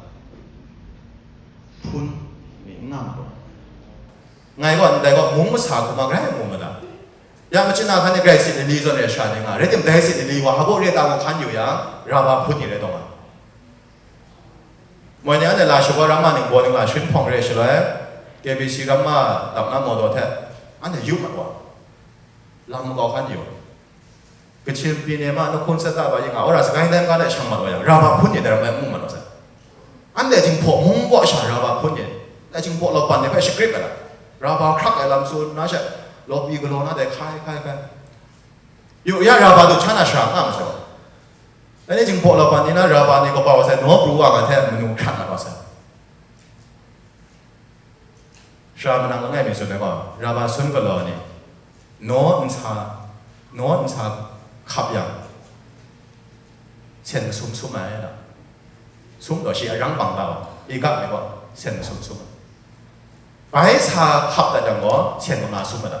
Hpun ni n nga ma gaw. Ngai gaw ndai gaw mung masa hku ma grai mu ma ta? Ya machyin a hkan ni grai sit lili zawn re sha ni nga, rai tim dai sit lili wa hpa baw re ta gaw hkan yu yang, Raba hpun ni rai taw nga. Moi ni anhte la shawa ramma ning baw ning la shin hpawng re shaloi, K B C ramma dap na maw daw hte, anhte yu mat wa, lam makau hkan yu. Kachin pyi ni ma, na hkun sat ta ba yin nga, wora sagai dan ga de shang mat wa yang, Raba hpun ni dai ram bai mu mat wa sai. Anhte Jinghpaw mung kaw sha Raba hpun ni, dai Jinghpaw law pan ni hpe shagrip ai lam, Raba hkrak ai lam tsun na she, lawpy galaw na dai hkai, hkai, hkai. Yu ya, Raba du hkyan na shara nga ma sai. Dai ni Jinghpaw law pan ni na Raba ni kaba wa sai, naw pru wa nga hte manu hkrat mat wa sai. Sara manang langai mi tsun ai gaw, Raba sun galaw ni, naw nsa, naw nsa hkap yang, sen masum sum ai na. Sum taw shi arang bang ta wa, i ga ai gaw, sen masum sum ai. Bai sa hkap dat yang gaw, sen manga sum ai ta.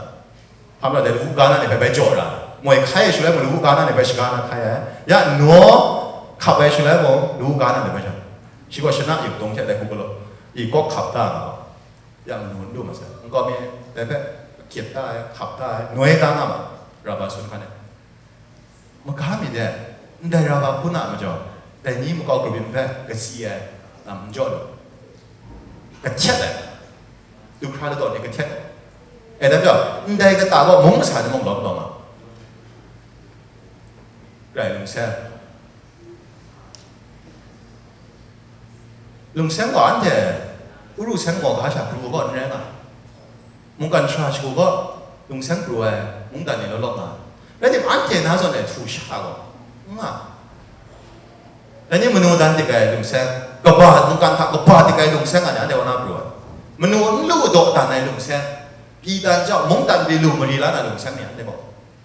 Hpa majaw dai lawu ga na ni hpe bai jaw ra, moi hkai ai shaloi mung lawu ga na ni bai shaga na hkai ai, ya naw hkap ai shaloi mung lawu ga na ni bai jaw. Shi gaw shana yu dang hte dai hku galaw i kawk hkap da nga, ya manu n du ma sai, nkau mi dai hpe kyit da ai, hkap da ai, noi da nga ma. Raba sun hkan e. Maga mi de, ndai raba hpun a majaw, dai ni makau grup yin hpe kasi ai lam n jaw lu. Kahtet ai. Du hkra ladaw ni kahtet ai. E, dai majaw, ndai kata gaw mung masa ni mung lawm lawm a. Rai lungseng. Lungseng gaw anhte, Uru seng maw ga sha pru gaw n rai nga. Mungkan shara shagu gaw, lungseng pru ai mungdan ni law lawk nga. Rai tim, anhte na zawn e htu sha gaw, n nga. Dai ni manu dan dik ai lungseng, kaba, mungkan hta kaba dik ai lungseng nga ni anhte kaw na pru ai. Manu n lu daw dan ai lungseng, pyi dan jau, mungdan pyi lu mari la na lungseng ni anhte gaw.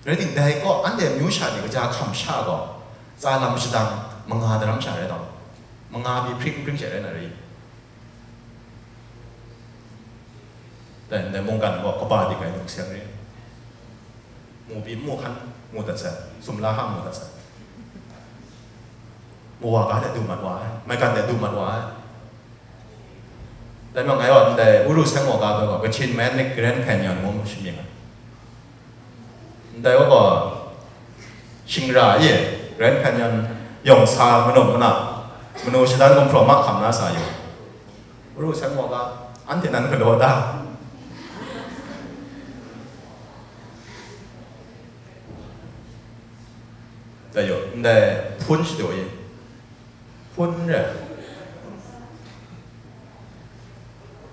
Rai tim, dai gaw anhte amyu sha ni kaja hkam sha gaw, tsa lam shadang manga daram sha rai taw, manga pyi hpring hpring she rai na rai. Dai ndai mungkan gaw kaba dik ai lungseng rai. Mu pyi mu hkan mu dat sai, sumla hka mu dat sai. Mu wa ga de du mat wa ai, maigan de du mat wa ai. Dai majaw ngai gaw ndai Uru seng maw ga hpe gaw Kachin Manic Grand Canyon ngu shamying ai. Ndai wa gaw shingra e, Grand Canyon yawng sa manu mana, manu shadan gumhpraw mahkam na sa yu. Uru seng maw ga, anhte nan galaw da. Dai yaw, ndai hpun shadaw e. Hpun re.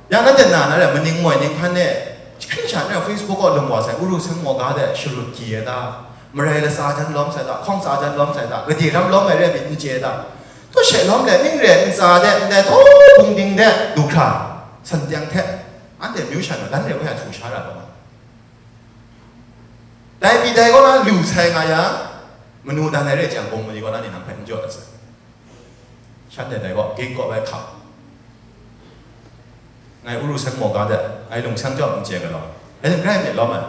Ya, nanhte na na re, maning moi ning hkan e, hkring sha n rai, Facebook kaw lung wa sai, Uru seng maw ga de sharut gyi ai ta? Marai latsa jan lawm sai ta? Hkawng tsa jan lawm sai ta? Gade ram lawm ai re myit n chye ta? Taw she lawm le, ning re ntsa de, ndai htaw bungding de du hkra, san teng hte, anhte myu sha na dan re woi a htu sha ra taw ma. Dai pyi dai kaw na lu sai nga yang, manu dan ai re jang, bawng mali kaw na ni nang hpe n jaw dat sai. Shanhte dai gaw, ging kaw bai hkap. Ngai Uru seng maw ga de, ngai lungseng chyawm n chye galaw, dai ning grai myit lawm ai.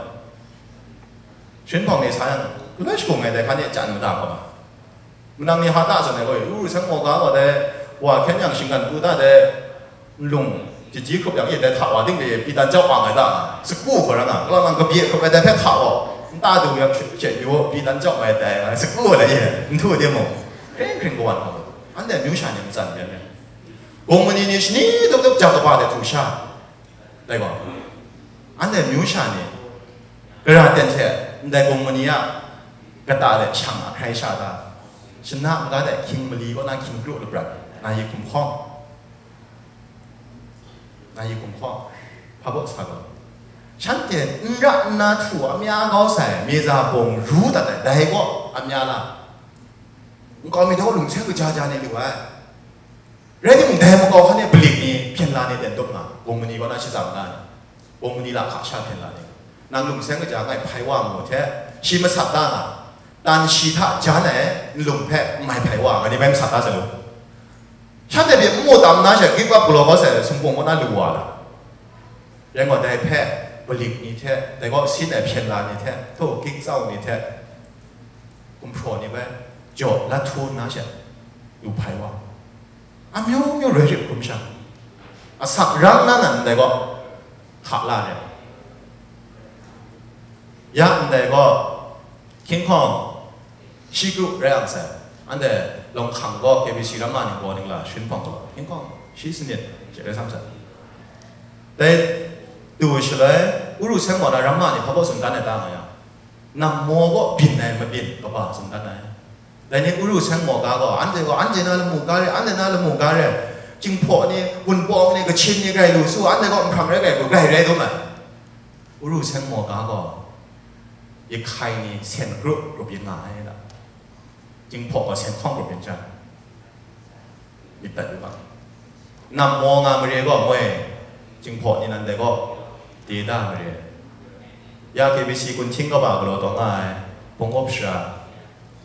Shin hpawng ni sa yang, galoi shagu ngai dai hkan e chyan mada hkawm ai. Manang ni hta zawn ai gaw, Uru seng maw ga gaw dai, wa hkyen yang shinggan pru da dai, nlung, jahti hkrup yang e dai hta wa ting de pyi dan jau wa ngai ta, saku hkawra nga, kalang lang kabye hkrup ai dai hpe hka gaw, nta du yang hkrit hkrit yu, pyi dan jau mai dai, nga saku ai e, nhtu de mung, hkring hkring kawan hkawm, anhte amyu sha ni matsan byan ai. Gawng mani ni shani tup tup jak kaba de htu sha, dai gaw, anhte amyu sha ni, gara ten hte ndai gawng mani a kata de shang a hkrai sha ta, shana n-ga de hkying mali kaw na hkying kru laprat, na yi hkum hkawng, na yi hkum hkawng, hpa baw sa gaw, shanhte n ra nna htu amya kau sai, meza bawng ru dat ai, dai gaw amya la, nkau mi hta gaw lungseng kaja ja ni lu ai. Rai timung, dai makau hkan e balik ni, hpyen la ni ten tup nga, gawng mani kaw na shatsam na ni, gawng mani la hka sha hpyen la ni, nang lungseng kaja ngai hpai wa mu hte, shi masat da nga, tan shi hta jan ai nlung hpe n mai hpai wa, nga ni bai masat da sa lu. Shanhte pyi n mu tam na she, give up galaw kau sai, sumhpung kaw na lu wa la. Rai gaw, dai hpe balik ni hte, dai gaw sin ai hpyen la ni hte, htaw ging tsau ni hte, gumhpraw ni bai jaw lat htu nna she, lu hpai wa. Amyu myu roi rit hkrum sha, asak rang na nan ndai gaw, hka la re. Ya ndai gaw, hkying hkawng shi kru rai ang sai, anhte Lawng Hkang gaw K B C ramma ni gaw ning la sharin hpawng galaw, hkying hkawng shi sanit hte rai sam sai. Dai du shaloi, Uru seng maw na ramma ni hpa baw tsun dan ai ta nga yang, nam maw gaw byin ai mabyin kaba tsun dan ai. Dai ni Uru seng maw ga gaw, anhte gaw, anhte na lamu ga re, anhte na lamu ga re, Jinghpaw ni, Wunpawng ni, Kachin ni grai lu su, anhte gaw nhpram rai grai lu, grai rai dum ai. Uru seng maw ga gaw, Yehkai ni sen grup grup yin nga ai da. Jinghpaw gaw sen hkawng grup yin sha, myit dat yu ga. Nam maw nga mare gaw moi, Jinghpaw ni nan dai gaw, de da mare. Ya K B C kun hting kaba galaw taw nga ai, Hpung Up Sara,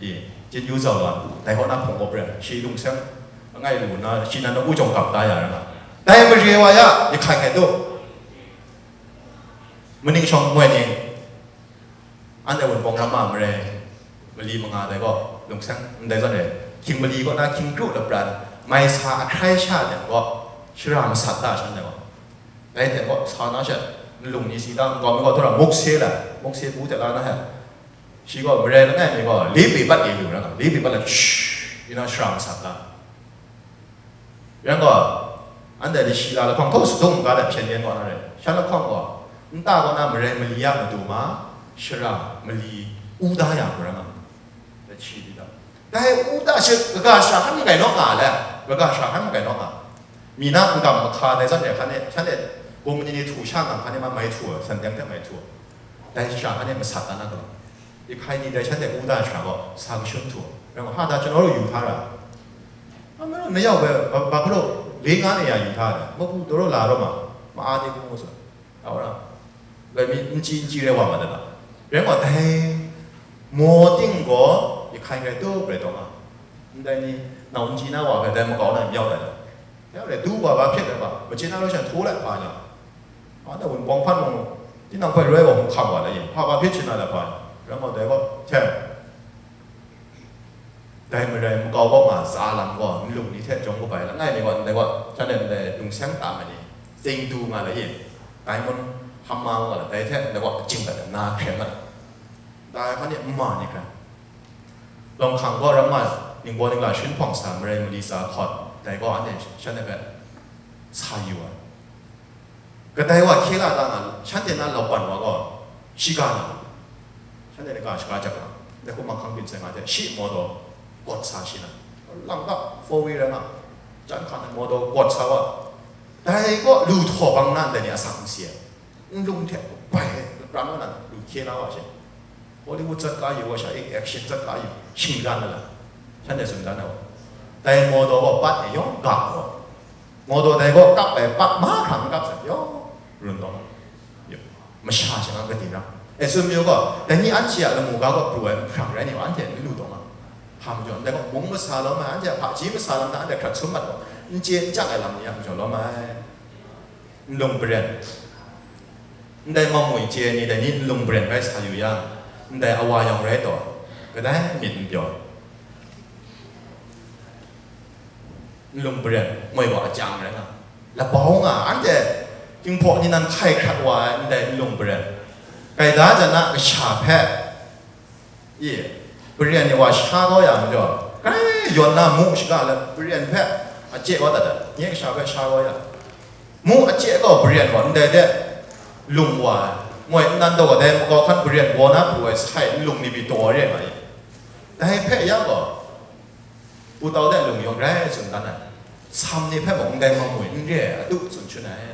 i, Jin Yu Zau Lan, dai kaw na Hpung Up rai, shi lungseng, langai lu na, shi nan na u jawng gap da ya ra nga. Dai mare wa ya, Yehkai hkai tu, maning shawng moi ni, anhte Wunpawng ramma mare, mali manga dai gaw, lungseng ndai zawn e, hkying mali kaw na hkying kru lapran, mai sa ahkrai sha de gaw, shara masat da shan de gaw. Dai hte gaw, sa na she, nlung ni si da, nkau mi gaw, dora muk se la, muk se bu hte la na he, Shi gaw marai langai mi gaw, li pyi bat li lu ra nga, li pyi bat la, shh, yu na shara masat la. Yang gaw, anhte ni shi la lahkawng hkaw sadung ga dat hpyen yen gaw na rai. Shan lahkawng gaw, nta gaw na marai mali ya matu ma, shara mali u da ya hku ra nga. Dai shi di da. Dai u da shi, kaga shara hkan n gai naw nga le, kaga shara hkan n gai naw nga. Mi na n gam mahka dai zawn e hkan e, shan e, gumni ni htu sha nga hkan e ma mai htu, san teng hte mai htu. Dai shara hkan e masat na na gaw. Ihkai ni dai shanhte u da ai shara gaw, sa kashun htu, rai nme, ha da chanaw yu hta ra? A, mayu, na yau bai, ba, ba hpa lo, le nga ne ya yu hta ai, maku daw raw la raw ma, ma a ni hku ngu tsun, a, wa ra, bai mi n chyi n chyi rai wa ma da na? Rai nme, dai maw ting gaw, ihkai rai tup rai taw nga, ndai ni, nau n chyi na wa hpe dai makau na n yau dai. Ya re, du wa ba hpyet ai ba, machyin na rawt shan htaw lai hpa nya. Anhte wunpawng hpan mung, tinang hpe roi wa hkam wa lai yin, hpa ba hpyet shin na lai hpa nya. Rai nme dai gaw, hten, dai marai makau kaw nga tsa lam gaw, nlung ni hte jawm kaba ai langai mi gaw, ndai gaw, shanhte ndai lungseng tam ai ni, tsing du nga lai yin, dai mun hkam ma nga lai, dai hte ndai gaw, aching dat ai na hkren mat ai. Dai hkan e n ma ni hkran. Lawng hkang gaw ram nga, ningbaw ningla sharin hpawng sa, marai mali tsa hkawt, dai gaw anhte shanhte hpe sa yu ai. Kadai wa hkye la ta nga, shanhte na lauban wa gaw, shiga na, shanhte na ga shaga jak nga, dai hkum manghkang byin sai nga hte, shi maw taw, gawt sa shi na, lang ga, four wheel rai nga, jan hkan ai maw taw, gawt sa wa, dai gaw lu htaw bang na ndai ni asak n si ai. Nlung hte bai ai, lapran wa na lu hkye la wa she. Hollywood zat ka yu wa sha e, action zat ka yu, shingran na la, shanhte tsun dan ai wa. Dai maw taw gaw pat e yawng ga wa. Maw taw dai gaw kap ai, pat mahkra n kap sai, yawng run taw. Masha shangang kadi ra. E tsun mayu gaw, dai ni anhte a lamu ga gaw pru ai hprang rai ni wa, anhte n lu taw nga. Hpa majaw, ndai gaw mung masa lawm ai, anhte a hpaji masa lam hta anhte hkrat sum mat gaw, n chye n chyak ai lam ni a majaw lawm ai. Nlung baren. Ndai mamui chye ai ni dai ni nlung baren rai sa yu yang, ndai awa yawng rai taw, kadai myit n pyaw. Nlung baren, moi wa a chyang rai nga. Labau nga, anhte Jinghpaw ni nan hkai hkrat wa ai ndai nlung baren. Gaida jan a kasha hpe, I, baren ni wa sha kau ya majaw, grai yawn na mu shaga let baren hpe a chye kau dat ai, nye kasha hpe sha kau ya. Mu a chye kau baren gaw ndai de lung wa ai, moi nnan taw dai makau hkan baren baw na pru ai sai nlung ni pyi taw re nga i. Dai hpe ya gaw, Pu Tau de lung yawng grai tsun dan ai, Sam ni hpe mung ndai mamui n re ai, adu tsun shun ai.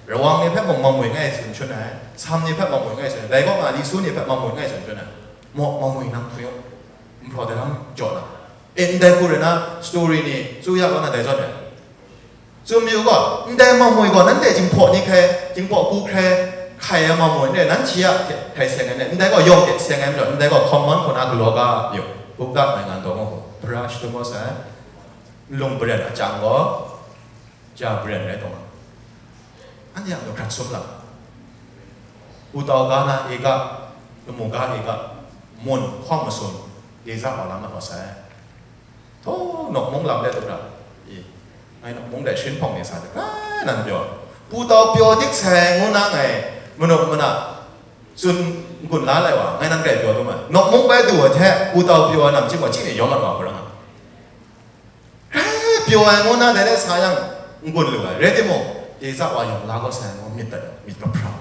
Rawang ni hpe mung mamui ngai tsun shun ai, Sam ni hpe mamui ngai tsun ai, dai kaw nga Li Su ni hpe mamui ngai tsun shun ai, maw, mamui nang hpung, nhpraw daram jaw na, e, ndai hku rai na, story ni, tsu ya kaw na dai zawn ai. Tsun mayu gaw, ndai mamui gaw nanhte Jinghpaw ni hkrai, Jinghpaw hku hkrai, hkai ai mamui n rai, nanhte a hte hkrai seng ai, ndai gaw yawng de seng ai majaw, ndai gaw hkawm mawn hku na galaw ga yu, Bukda mai ngan taw mu hku, hpara shadawn kau sai, nlung baren a chyang gaw, ja baren rai taw nga. Anhte a matu hkrat sum lam, Pu Tau ga na e ga, lamu ga e ga, mun hkawm masum, de za wa lam mat wa sai. Htaw, Nawk Mung lam de tup ra, i, ngai Nawk Mung dai sharin hpawng ni sa de, grai nan pyaw, Pu Tau pyaw dik sai ngu na ngai, manu mana, tsun n-gun la lai wa, ngai nan grai pyaw dum ai. Nawk Mung bai du ai hte, Pu Tau pyaw ai namchying wa, chyi ni yawng mat wa hku ra nga. Grai pyaw ai ngu na dai de sa yang, n-gun lu ai, rai timung, de za wa yawng la kau sai ngu myit dat, myit kahpra.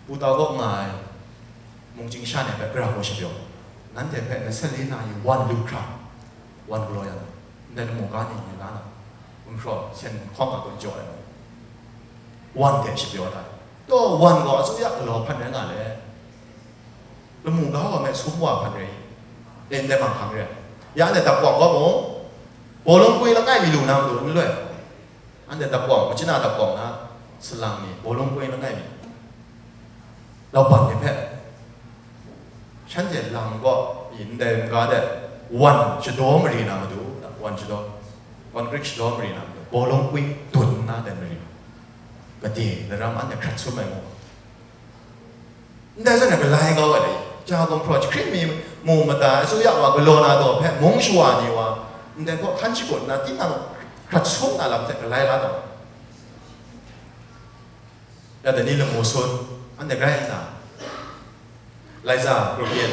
Pu Tau kaw nga ai, mungchying sha ni hpe gara gaw shapyaw, nanhte hpe na sanli na yu wan lu hkra, wan galaw ya na, ndai lamu ga ni ni la na, gumhpraw sen hkawng a gun jaw ai, wan de shapyaw ai, taw wan gaw a tsu ya galaw hpan rai nga le. Lamu ga wa me sum wa hpan rai i? E, ndai manghkang re ai. Ya ndai dapkawng gaw mung, bawlung pwi langai mi lu na matu n loi. Anhte dapkawng, machyin a dapkawng na, salang ni, bawlung pwi langai mi, lauban ni hpe, shanhte lam gaw, i, ndai n-ga de, wan shadaw mari na matu, wan shadaw, wan grik shadaw mari na matu, bawlung pwi dun nna dai mari, gade daram anhte hkrat sum ai mu. Ndai zawn e galai kau ai dai, ja gumhpraw jahkring mi mu mada ai, tsu ya wa galaw na daw hpe mung shawa ni wa, ndai hpaw hkan shagun nna tinang hkrat sum na lam hte galai la taw. Ya dai ni lamu sun, anhte grai nna, Laiza grup yin,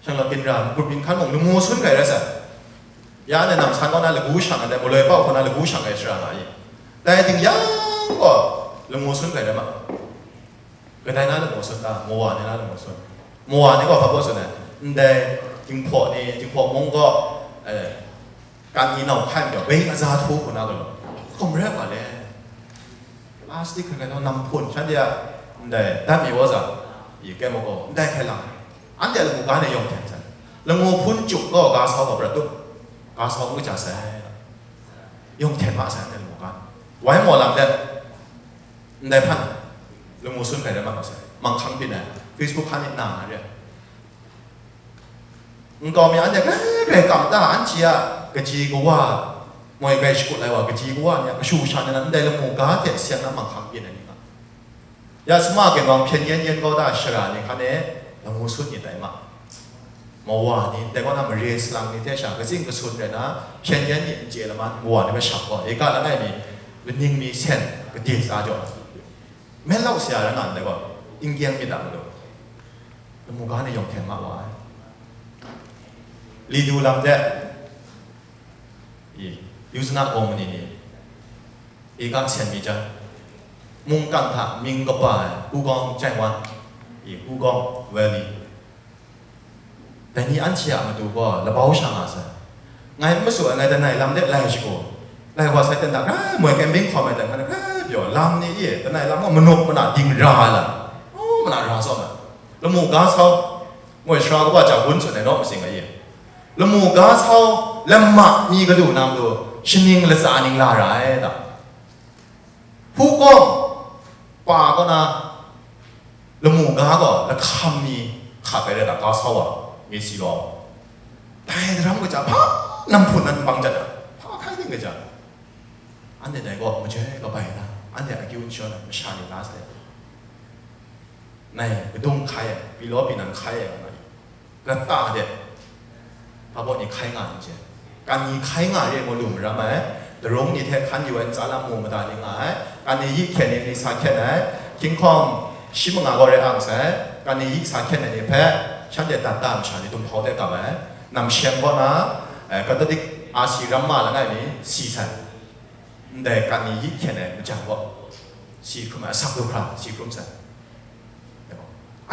shanglawt ginra grup yin hkan mung lamu sun hkrai rai sai. Ya ne nam san kaw na lagu shang ai, maloi pau hku na lagu shang ai shara nga i. Dai ting yang gaw lamu sun hkrai rai ma. Kadai na lamu sun ta, mawa ni na lamu sun. Mawa ni gaw hpa baw sun ai, ndai jinghpaw ni, jinghpaw mung gaw, eh, kan ni nau hkai majaw, bai aza htu hku na galaw, hkum rai wa le. Plastic hkrai hkrai naw nam hpun shanhte a ndai dat mi wa za, i kemu gaw ndai hkrai lang, anhte a lamu ga ni yawng hten sai. Lamu hpun chyuk gaw ga sau gaw prat tup, ga sau n kaja sai. Yawng hten ma sai anhte lamu ga ni. Wai maw lam let, ndai hpan lamu sun hkrai rai ma sai. Manghkang byin ai, Facebook hkan ni na na re. Nkau mi anhte grai grai kam ta, anhte a kaji kawa, moi grai shakut ai wa, kaji kawa ni a kashu sha ni na ndai lamu ga hte seng na manghkang byin ai ni nga. Ya sama ginwang hpyen yen yen kau ta shara ni hkan e lamu sun ni tai ma. Mawa ni, dai kaw na mare salang ni hte sha katsing kasun rai na, hpyen yen ni n chye laman, mawa ni hpe shap gaw, ika langai mi, laning mi sen, kadit sa jaw, men lau saya rai nga ndai gaw, n-gyeng myit a matu. Lamu ga ni yawng hten ma wa ai. Li du lam de, i, Yuzana gaw mani ni, i ga sen mi jan, mungkan hta mying kaba ai, Hugong Chaiwan, i, Hugong Valley. Dai ni anhte a matu gaw labau sha nga sai. Ngai n masu ai, ngai langai lam de lai shagu, lai wa sai ten da, grai moi kembing hkawm ai ten, ngai grai pyaw, lam ni e, langai lam gaw manup mana ding ra ai lam, oh, mana ra tsawm ai. Lamu ga sau, moi sara kaba ja gun tsun ai naw masing ai e. Lamu ga sau, lam ma mi gadu na matu, shaning latsa ning la ra ai da. Hugong pa kaw na lamu ga gaw lahkam mi hkat ai rai na, ga sau wa, mi si law, dai daram kaja hpa nam hpun nan bang jat a, hpa hkai ting kaja, anhte dai gaw majoi kabai na, anhte akyu n shawn ai masha ni la sai. Nai kadung hkai ai, pyi law pyi nan hkai ai nga na, lata de, hpa baw ni hkai nga ai n chye. Kan ni hkai nga re ai gaw lu maram ai, darung ni hte hkan yu ai ntsa lam mu mada ni nga ai, kan ni yi hkyen ni, ni sa hkyen ai, hkying hkawm shi manga gaw rai ang sai, kan ni yi sa hkyen ai ni hpe shanhte dat da masha ni dumhpau de gap ai, namsheng kaw na, eh, Katolik a si ram ma langai mi si sai, ndai kan ni yi hkyen ai majan gaw si hkrum ai, asak du hkra si hkrum sai.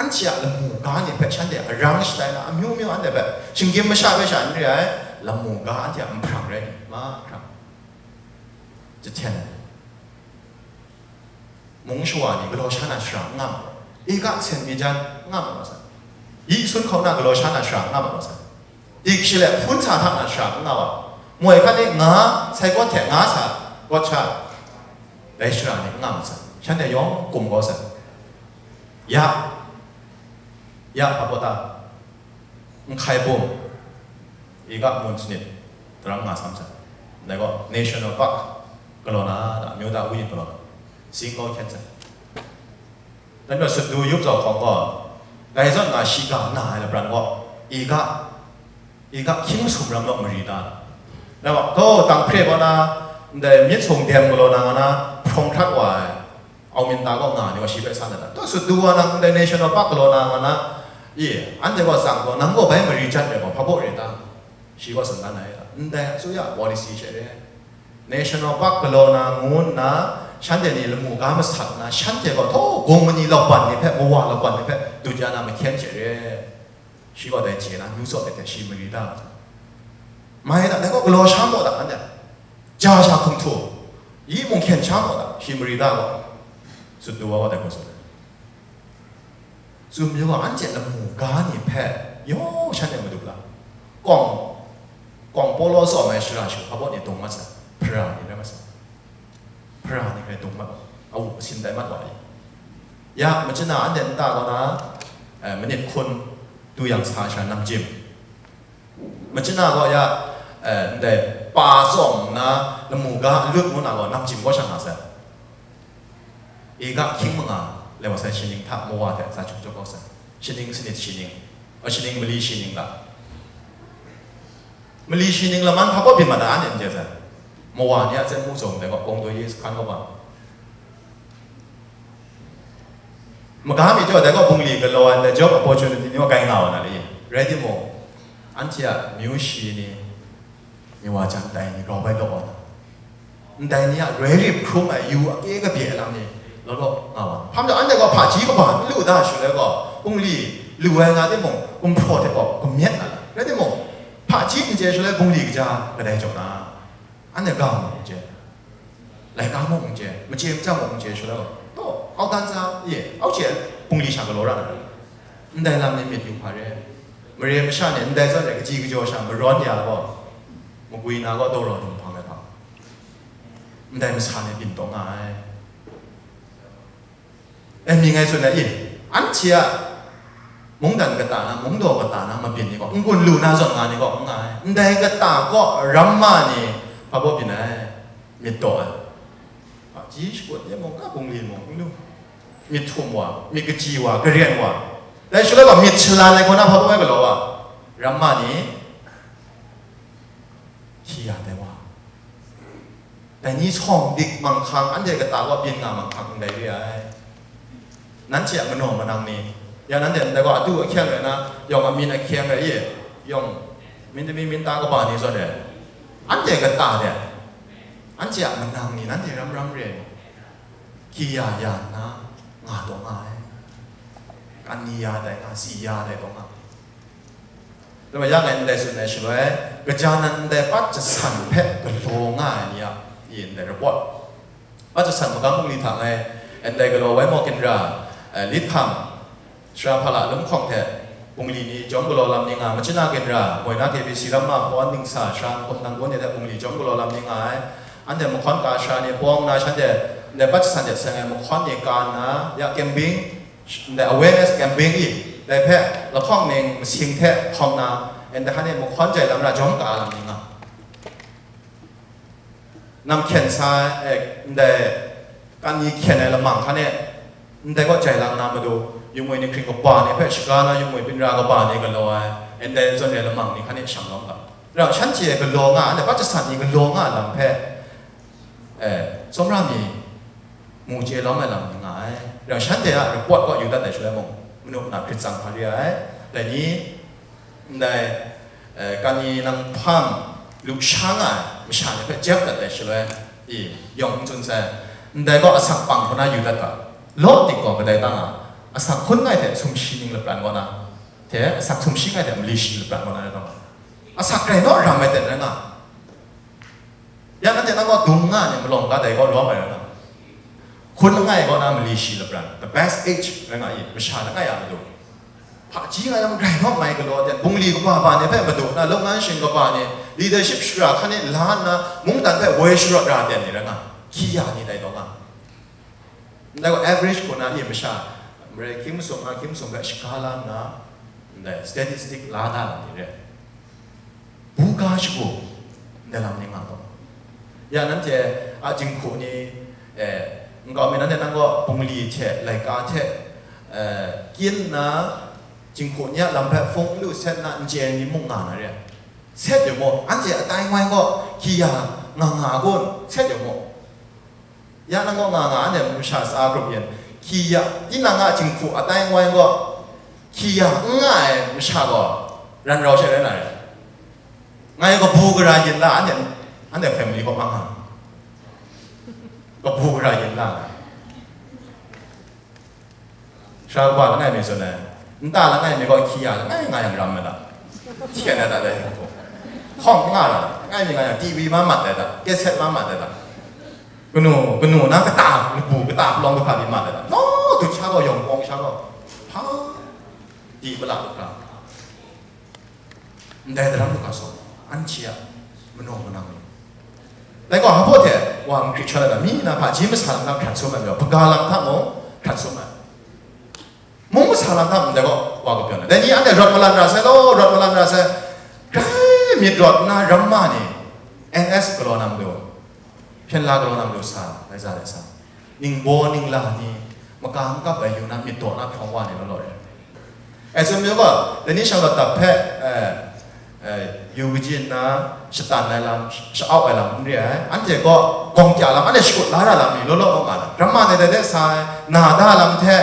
Anhte a lamu ga ni hpe shanhte arang shatai na, amyu myu anhte hpe shinggyim masha hpe sha n re ai, lamu ga anhte a nhprang rai ni, mahkra jahten ai. Mung shawa ni galaw sha na shara n nga ma, ika sen mi jan n nga ma sa, yi sun hkau na galaw sha na shara n nga ma sa, dik shi let hpun sa hta na shara n nga wa, moi hkan ni nga sai kawt hte nga sa kawt sha, dai shara ni n nga ma sa, shanhte yawng kum kau sa. Ya, ya, hpa pawt ta, Nhkai Bum, ika mun sanit, daram nga sam sai. Dai gaw National Park galaw na, da, amyu da, wuyin galaw na, sing kau hkyen sai. Dan gaw Sutdu yup zau hkawng gaw, dai zawn nga shiga na ai lapran gaw, ika, ika hkying masum ram naw mari da. Dai gaw, taw, tang hpre gaw na, ndai myit sung dem galaw na nga na, hprawng hkrat wa ai, Aung Minta gaw nga ni gaw shi hpe san ai ta? Taw, Sutdu wa nang ndai National Park galaw na nga na, i, anhte gaw tsang gaw, nang gaw bai mari jan ai gaw, hpa baw re ta? Shi gaw tsun dan ai ta? Ndai asuya policy she re. National Park galaw na ngu nna, shanhte ni lamu ga masat nna, shanhte gaw htaw, gawng mani lauban ni hpe, mawa lauban ni hpe, dut ya na mahkyen she re. Shi gaw dai chye na, amyu tsawp ai hte shi mari da. Mai da, dai gaw galaw sha maw da, anhte? Ja sha hkum htu, yi mung hkyen sha maw da, shi mari da gaw, Sutdu wa gaw dai gaw tsun ai. Tsun mayu gaw, anhte lamu ga ni hpe yawng shanhte madu la, kawng, kawng pawlaw tsawm ai shara shagu hpa baw ni dung mat sai, hpara ni rai mat sai. Hpara ni hpe dung mat wa, awu asin tai mat wa i. Ya, machyin a anhte nta kaw na, eh, manit hkun du yang sa sha namjim. Machyin a gaw ya, eh, ndai pa tsawm nna lamu ga alut ngu na gaw namjim gaw sha nga sai. Ika hkying manga lai wa sai, shaning hta mawa hte sa chyuk chyuk kau sai. Shaning sanit shi ning, a, shaning mali shi ning ga. Mali shi ning laman hpa kaw byin mat na, anhte n chye sai. Mawa ni a tsen mu zawn dai gaw, kawng daw yi sa hkan kau ga. Maga mi jaw, dai gaw bungli galaw ai, dai job opportunity ni gaw grai nga wa na le. Rai timung, anhte a myu shi ni, ni wa jan tai ni grau bai law wa na. Ndai ni a roi rip hkrum ai yu akye kabye ai lam ni law law nga wa. Hpa majaw, anhte gaw hpaji kaba n lu da shaloi gaw, bungli lu ai nga timung, gumhpraw hte gaw kamyet na la. Rai timung, hpaji n chye shaloi bungli kaja kadai jaw na? Anhte ga mung n chye, laika mung n chye, machye machyang mung n chye shaloi gaw, taw, au dan sa, ye, au chye, bungli sha galaw ra na. Ndai lam ni myit yu hpa re. Mare masha ni ndai zawn e kaji kajaw sha marawn ya gaw, magwi na gaw daw raw dung hpang ai hpa. Ndai masa ni byin taw nga ai. E, mi ngai tsun ai, i, anhte a mungdan kata na, mungdaw kata na mabyin ni gaw, n-gun lu na zawn nga ni gaw, n nga ai. Ndai kata kaw ramma ni hpa baw byin ai, myit daw ai. Hpaji shakut ni mung, ka bungli mung, n lu. Myit htum wa, myit kaji wa, karen wa. Dai shaloi gaw myit shalan ai kaw na hpa baw ai galaw wa, ramma ni hti ya dai wa. Dai ni sawng dik manghkang, anhte kata gaw byin nga manghkang ndai re ai. Nanhte a manaw manang ni, ya nanhte ndai gaw adu ahkyeng rai na, yawng amyin ahkyeng rai ye, yawng min dami min ta kaba ni zawn re, anhte kata de, anhte a manang ni, nanhte ram ram re ai ni, hti ya ya nna nga taw nga ai. Kan ni ya dai nga, si ya dai taw nga. Dai wa yang e ndai tsun ai shaloi, kaja nan ndai pat jasan hpe galaw nga ai ni a, i ndai report. Pat jasan magam bungli hta ngai, ndai galaw Waimaw Ginra, eh, Lit Hkam, Sara Hpala Lum Hkawng hte, bungli ni jawm galaw lam ni nga, Machina Ginra, Moina K B C Ramma, Pawn Dingsa, Sara Nhkum Nang Gun ni hte bungli jawm galaw lam ni nga ai. Anhte mahkawn ka sara ni pawng na shanhte, ndai pat jasan hte seng ai mahkawn ni ka nna, ya camping, ndai awareness campaign i, dai hpe lahkawng ning masing hte hkawng na, ndai hkan e mahkawn jai lam ra jawm ka lam ni nga. Nam hkyen sa ai, ndai kan ni hkyen ai lamang hkan e, ndai kaw jai lam na matu, yumwi ni hkring kaba ni hpe shaga na, yumwi byin ra kaba ni galaw ai, ndai zawn re lamang ni hkan e shang lawm ga. Rau shanhte galaw nga, ndai pat jasan ni galaw nga lam hpe, eh, tsawmra mi mu chye lawm ai lam ni nga ai. Rau shanhte a report kaw yu dat ai shaloi mung, manu na hkrit tsang hpa re ai. Dai ni, ndai, eh, kan ni nang hpang lu sha nga ai masha ni hpe jep dat ai shaloi, i, yawng n tsun sai. Ndai gaw asak pang hku na yu dat ga. Law dik gaw kadai tang a, asak hkun ngai hte sumshi ning lapran kaw na, hte asak sumshi ngai hte mali shi lapran kaw na rai taw nga. Asak rai naw ram ai ten rai nga. Ya nanhte nang gaw dung nga ni malawng ga dai gaw lawm ai rai nga. Hkun langai gaw na mali shi lapran, the best age rai nga i, masha langai a matu. Hpaji nga yang grai naw mai galaw ten, bungli kaba ba ni hpe madu na, lung ngan shing kaba ni, leadership shara hkan e la nna, mungdan hpe woi sharawt ra ten ni rai nga, hkyi ya ni dai taw nga. Ndai gaw average hku na i masha, marai hkying masum nga hkying masum hpe shaga la nna, ndai statistic la da na ni re. Buga shagu, ndai lam ni nga taw. Ya nanhte a jinghku ni, eh, nkau mi nanhte nang gaw bungli hte, laika hte, eh, kyin nna, jinghku ni a lam hpe hpung n lu set nna n chye ai ni mung nga na re. Set yu mu, anhte atai ngoi gaw hkyi ya nga nga a kun, set yu mu. Ya nang gaw nga nga, anhte masha sa grup yin, hkyi ya, tinang a jinghku atai ngoi gaw hkyi ya n nga ai masha gaw ran rau she rai na re. Ngai kabu gara yin la, anhte, anhte family gaw mang nga, kabu gara yin la. Sara kaba langai mi tsun ai, nta langai mi gaw hkyi ya langai nga yang ram ai ta? Hkyen ai ta dai hku. Hkawng nga ra, langai mi nga yang T V ma mat ai ta, kaset ma mat ai ta? Kanu, kanu na kata, labu kata palawng kahpa mi mat ai ta? Law, dut sha gaw, yawng pawng sha gaw, hpa, di ma la lu hkra. Ndai daram lu ga saw, anhte a manaw manang ni. Dai gaw, hpa hte wa nkri hkyan ai ga, mi na hpaji masa lam hta hkrat sum ai majaw, hpaga lam hta mung hkrat sum ai. Mung masa lam hta ndai gaw wa kapyawn ai. Dai ni anhte rawt malan ra sai law, rawt malan ra sai. Grai myit rawt nna ramma ni, N S galaw na matu, hpyen la galaw na matu sa, dai za dai sa. Ningbaw ningla ni, maka n kap ai yu na, myit daw na hprawng wa ni law law re. E tsun mayu gaw, dai ni shanglawt dap hpe, eh, eh, yu kaji nna, shatan ai lam, sha-, sha-au ai lam n re ai. Anhte gaw gawng kya lam, anhte shakut la ra lam ni law law nga nga ai. Ramma ni dai de sa ai, na da lam hte,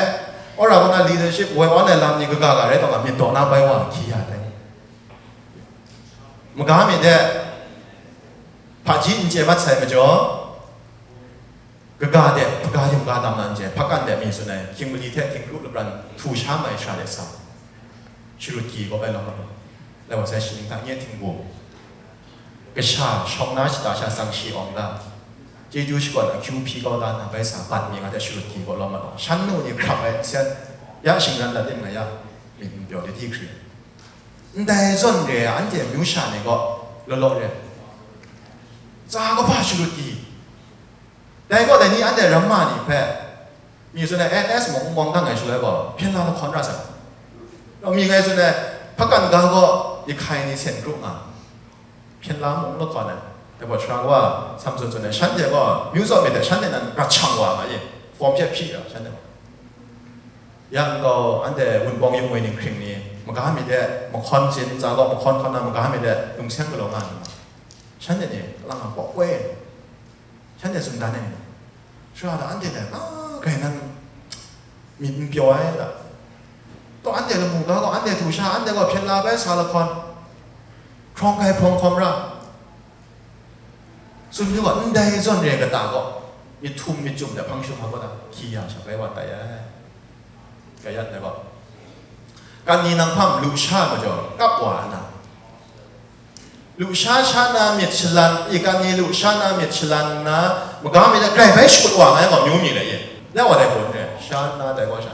Wora kaw na leadership woi wan ai lam ni kaga ga rai taw nga, myit daw na bai wa hkyi ya dai. Maga mi de hpaji n chye mat sai majaw, kaga de hpaga yum ga tam na n chye, hpakan de mi tsun ai, hkying mali hte hkying kru lapran htu sha mai shara de sa, sharut ki kaw bai lawm mat law, lai wa sai shaning hta nye htingbu, kasha shawng na shata sha tsang shi awng da, chyeju shakawn akyu hpyi kau da na bai sa, bat mi nga hte sharut ki kaw lawm mat law, shan nu ni hkrap ai nsen, ya shingran dat tim nga ya, myit n pyaw di di hkri. Ndai zawn re ai anhte amyu sha ni gaw law law re ai. Tsa kaba sharut di. Dai gaw, dai ni anhte ramma ni hpe, mi tsun ai N S mung n wang dang ai shaloi gaw, hpyen la lahkawn ra sai. Rau mi ngai tsun ai, hpakan ga gaw, Yahkai ni sen kru nga, hpyen la mung n lahkawn ai. Dai gaw, Sara kawa Samson tsun ai, shanhte gaw, myu zaw myit hte shanhte nan rat shang wa nga ye, fawm hpe hpyi ra, shanhte gaw. Yang gaw, anhte wunpawng yung ngoi ning hkring ni, maga mi de, mahkawn tsin, tsa gaw mahkawn hkawn na maga mi de, lungseng galaw nga nna, shanhte ni kalang a pawk woi, shanhte tsun dan ai ni, sara da anhte dai, a, grai nan myit n pyaw ai da. Taw anhte lamu ga gaw, anhte htu sha, anhte gaw hpyen la bai sa lahkawn, hkrawng hkai hprawng hkawm ra. Tsun hte gaw, ndai zawn re ai kata gaw, myit htum myit chyum de hpang shum ai gaw da, hkyi ya sha bai wa tai ai. Kayat ai gaw, kan ni nang hpam lu sha ai majaw, kap wa ai na. Lu sha sha na myit shalan, i kan ni lu sha na myit shalan nna, maga mi de grai bai shakut wa ai gaw, myu mi le ye. Ya wa dai gaw, sha nna dai gaw sha.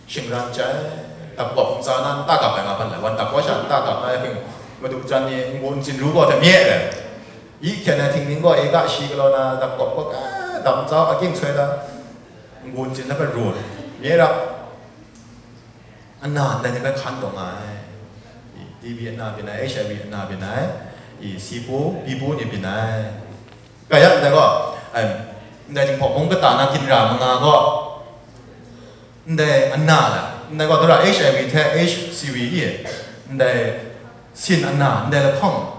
Shingran chyai, dap gawp ntsa na nta gap ai nga hpan lai, wan dap wa sha nta gap na hping, madu jan ni n-gun tsin ru gaw hte mye ai. Yi hkyen ai htingning gaw e ga shi galaw na dap gawp gaw, eh, dap ntsa aking soi na, n-gun tsin na hpe run, mye rap, ana ndai ni hpe hkan taw nga ai. T B ana byin ai, H I V ana byin ai, i, si pu, bi pu ni byin ai. Kaya ndai gaw, em, ndai Jinghpaw mung kata na ginra manga gaw, ndai ana la, ndai gaw dora H I V hte H C V i, ndai sin ana, ndai lahkawng,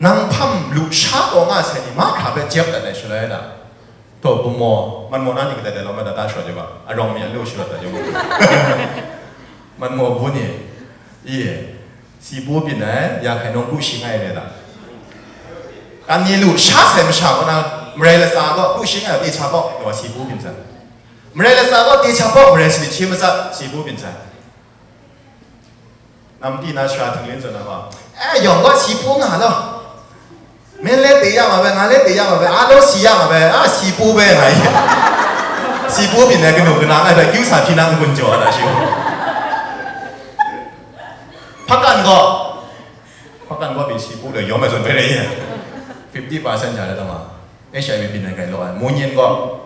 nang hpam lu sha taw nga sai ni mahkra hpe jep dat ai shaloi na, taw, bumaw, manmaw na ni kadai dai lawm ai da, ta sharawt yu ga, arawng mi a lu sharawt dat yu ga. Manmaw bu ni, i, si bu byin ai, ya hkai nawng bu shi ngai re da. Kan ni lu sha sai masha kaw na, marai latsa gaw bu shi ngai, te cha gaw, yaw si bu byin sai. Marai latsa gaw te cha gaw, marai sanit shi matsat, si bu byin sai. Nam ti na sara htingrin zawn na gaw, eh, yawng gaw si pu nga law. Men le te ya ma bai, nga le te ya ma bai, a law si ya ma bai, a si pu bai nga i. Si pu byin ai kanu kanang ai bai, kyu sa hpyi na n-gun jaw ai da shi. Hpakan gaw, hpakan gaw pyi si pu le yawm ai zawn bai rai ye. Fifty percent ja le taw ma, H I V byin ai grai law ai, mu nyin gaw.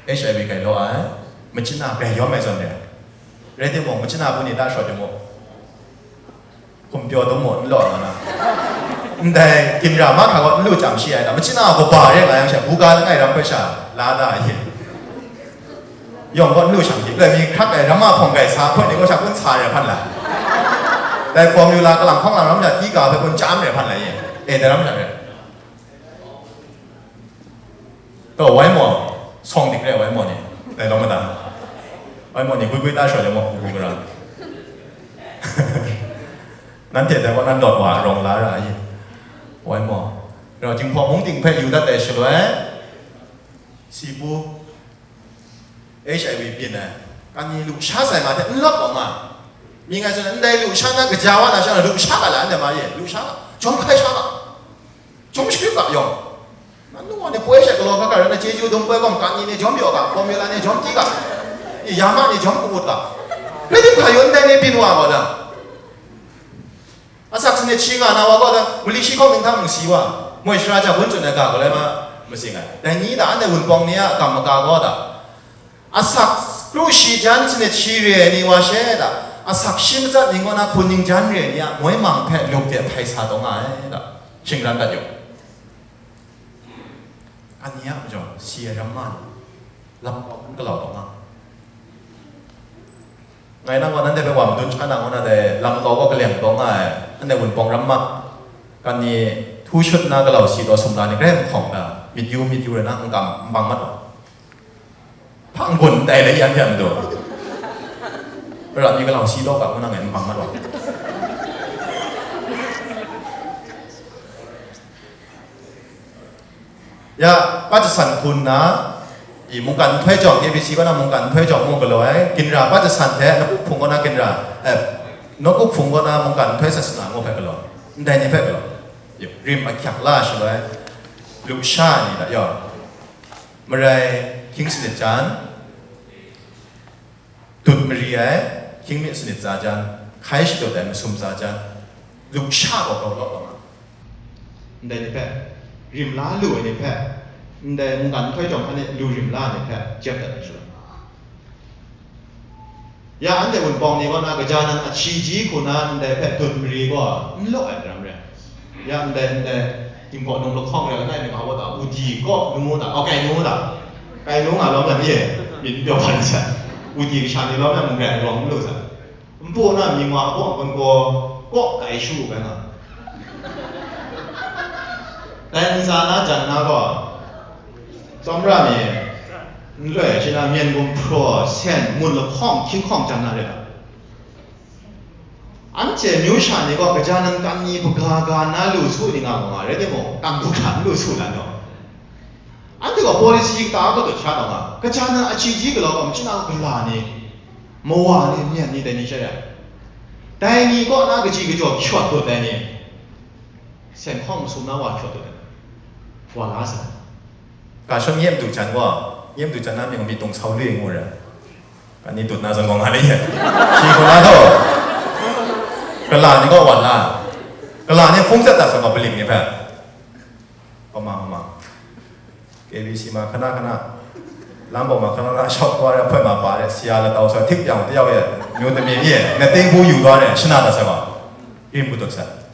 H I V grai law ai, machyin a grai yawm ai zawn re ai. Rai timung, machyin a bu ni ta shawt yu mu. Hkum pyaw dum mu, n law nga na. Ndai ginra mahkra gaw n lu chyam shi ai da, machyin a kaba re nga yang sha, buga langai ram hpe sha, la da ye. Yawng gaw n lu shang hti, loi mi hkrak ai, ram a hpawng grai sa, hpawt ni gaw sha kun sa re hpan la. Dai formula kalang hpang lang ram sha, ti ga hpe kun chyam re hpan la ye. E, dai ram sha re. Taw, wai maw, sawng dik re ai wai maw ni, dai lawm mada. Wai maw ni, gwi gwi ta shaw le maw, hku hku gara. Nanhte dai kaw nan dawt wa, rawng la ra ai. Wai maw. Rau Jinghpaw mung ting hpe yu dat ai shaloi, si bu, H I V byin ai, kan ni lu sha sai ma hte n lawt wa nga. Mi ngai tsun, ndai lu sha na kaja wa na sha na, lu sha ga la, ndai ma ye, lu sha ga, jawm hkai sha ga. Jawm shakrit ga yawng, na nu wa ni poi sha galaw hkra hkra rai na, chyeju dum poi gawm, kan ni ni jawm yaw ga, formula ni jawm ti ga, i, yama ni jawm ka-ut ga, rai tim hka yaw ndai ni byin wa gaw na, asak sanit shi nga na wa gaw na, mali shi hkawng ninghta mung si wa, moi shara ja gun tsun ai ga gaw lai ma, masing ai. Dai ni da anhte wunpawng ni a kam maga gaw da, asak kru shi jan sanit shi re ai ni wa she da, asak shi matsat ni ngaw na hpun ningjan re ai ni a moi mang hpe lup de hpai sa taw nga ai da, shingran dat yu. Ani a majaw, si ai ramma ni, lam kau hkan galau taw nga. Ngai nang gaw nanhte hpe wa madun sha na, ngu na dai lam kau gaw kaleng taw nga ai, anhte wunpawng ramma, kan ni htu shut nna galau si taw sumla ni grai mahkawng da, myit yu myit yu rai na, n kam n bang mat wa. Hpang gun ndai le yan hpe a madu. Pra mi galau si law ga, ngu na ngai nbang mat wa. Ya, pa jasan hpun na, i mungkan nhtoi jawng, K B C kaw na mungkan nhtoi jawng mu galaw ai, ginra pa jasan hte, nakuk hpung kaw na ginra, eh, nakuk hpung kaw na mungkan nhtoi sasana ngu hpe galaw, ndai ni hpe galaw, yu, rim ahkyak la shaloi, lusha ni hta yaw, marai hkying sanit jan, dut mari ai, hkying mi sanit tsa jan, hkai shadut ai masum tsa jan, lusha gaw grau law law nga. Ndai ni hpe, rim la lu ai ni hpe, ndai mungkan nhtoi jawng hkan e lu rim la ai ni hpe, jep dat ai shaloi. Ya anhte Wunpawng ni kaw na gaja nan ahkyi ji hku na ndai hpe dut mari gaw n law ai daram re. Ya ndai, ndai, Jinghpaw nung lahkawng re langai mi nga wa ta, Wudi kaw nu ta, o, kai nu ta, kai nu nga lawm na ni e, myit n pyaw wa ni sa, Wudi kasha ni lawm na mung rai rawng n lu sa, npu na mying wa kaw gaw, kaw kai shu u bai nga. Dai ntsa na jan na gaw, tsawmra mi, n loi, shi na myen gumhpraw, sen, ngun lahkawng, hkying hkawng jan na re ta? Anhte amyu sha ni gaw gaja nan kam ni hpaga ga na lu su ni nga mu nga, rai timung, tang bu hkra n lu su na naw? Anhte gaw policy kata gadut sha taw nga, gaja nan ahkyi ji galaw gaw, machyin a gala ni, mawa ni, myen ni, dai ni sha ya. Dai ni kaw na kaji kajaw shawt dut ai ni, sen hkawng masum na wa shawt dut ai, wa la sa. Ga shawng nyem du jan gaw, nyem du jan na mying mi tung sau lu ngu ra. Kan ni dut na zawn gaw nga le ye. Shi hku na taw. Kala ni gaw wan la. Kala ni hpung zat dat sa gaw, baling ni hpe. Kama, kama. K B C ma hkana hkana. Lam bau ma hkana hkana shawk wa re, hpoi ma pa re, siya latau sa, htik yang tayau ye, myu tami ni ye, na ting hpu yu wa re, shana dat sa gaw. Rim pu dut sa.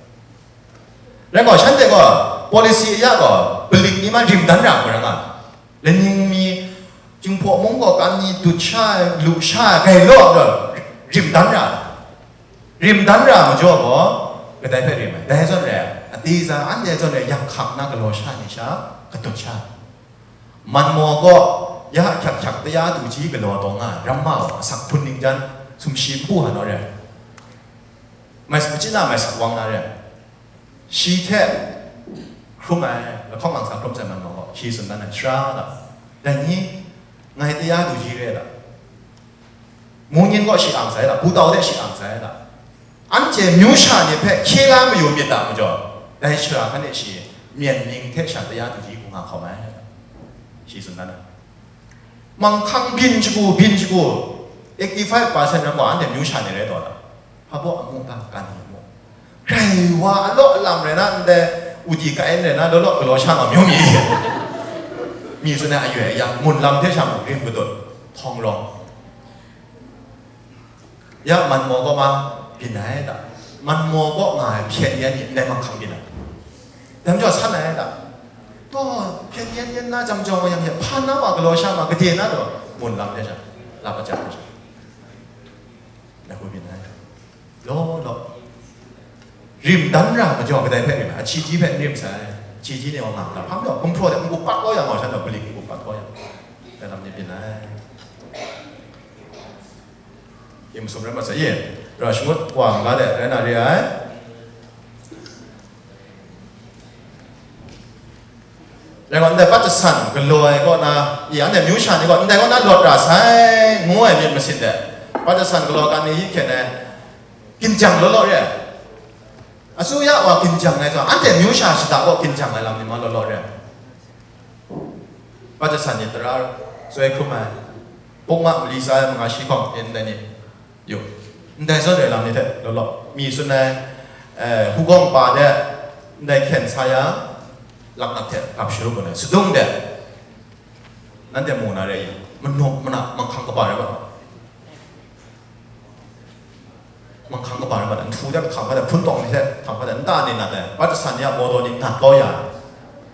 Rai gaw, shanhte gaw, policy ya gaw, baling ni ma rim dan ra ai rai nga. Laning mi, Jinghpaw mung gaw kan ni dut sha ai, lu sha ai, gai law gaw, rim dan ra ai. Rim dan ra ai majaw gaw, kadai hpe rim ai? Dai zawn rai, ati za, anhte zawn rai, yak hkak na galaw sha ni sha, kadut sha ai. Manmaw gaw, ya hkyak hkyak taya du ji galaw taw nga ai, ramma gaw, asak hpun ning jan, sumshi npu hkan naw rai. Mai, machyin a mai sak wang na re ai. Shi hte hkrum ai, lahkawng lamsa hkrum sai man gaw, shi tsun dan ai, sara da. Dai ni, ngai taya du ji re da. Mungyin gaw shi ang sai da, pu tau hte shi ang sai da. Anhte myu sha ni hpe hkye la mayu myit da majaw, dai sara hkan e shi myen ning hte sha taya du ji hku nga hkawm ai. Shi tsun dan ai. Manghkang byin shagu, byin shagu, eighty five percent ram gaw anhte myu sha ni rai taw na, hpa baw amu ta, kan ni amu. Grai wa alaw alam rai na, ndai udi kayan rai na, law law galaw sha nga myu mi, mi tsun ai ayoi ayang, mun lam hte sha mung rim gadut, htawng rawng. Ya, manmaw gaw ma byin ai da. Manmaw gaw nga ai hpyen yan ni ndai manghkang byin ai. Dai majaw san ai da. Taw, hpyen yan yan na jang jawng yang hpyen hpan na wa galaw sha ma, gade na taw, mun lam de sha, lap a jang de sha. Dai hku byin ai. Law, law. Rim dan ra majaw kadai hpe rim ai? Ahkyi ji hpe n rim sai. Ahkyi ji ni wa nga, hpa majaw, gumhpraw de n-gup pat kau yang gaw, shan gaw, balik n-gup pat kau yang. Dai lam ni byin ai. Yin masum rai mat sai, ye, ra shangut wa nga de, rai na re ai. Rai gaw, ndai pat jasan galaw ai kaw na, i, anhte myu sha ni gaw, ndai kaw na lawt ra sai, ngu ai myit masin de, pat jasan galaw kan ni yi hkyen ai, ginjang law law re ai. Asuya wa ginjang ai zawn, anhte myu sha shada kaw ginjang ai lam ni ma law law re ai. Pat jasan ni tara soi hkrum ai, pukma mali tsa ai manga shi hkawng, ndai ni, yu, ndai zawn re lam ni hte law law, mi tsun ai, eh, hugawng pa de, ndai hkyen sa ya, laknak hte gap sharup ai, sadung de, nanhte mu na re ai, manuk mana manghkang kaba rai wa. Manghkang kaba rai mat ai, nhtu de hkam mat ai, hpun tawng ni hte hkam mat ai, nta ni nat ai, pat jasan ni a mawdaw ni nat kau ya ai,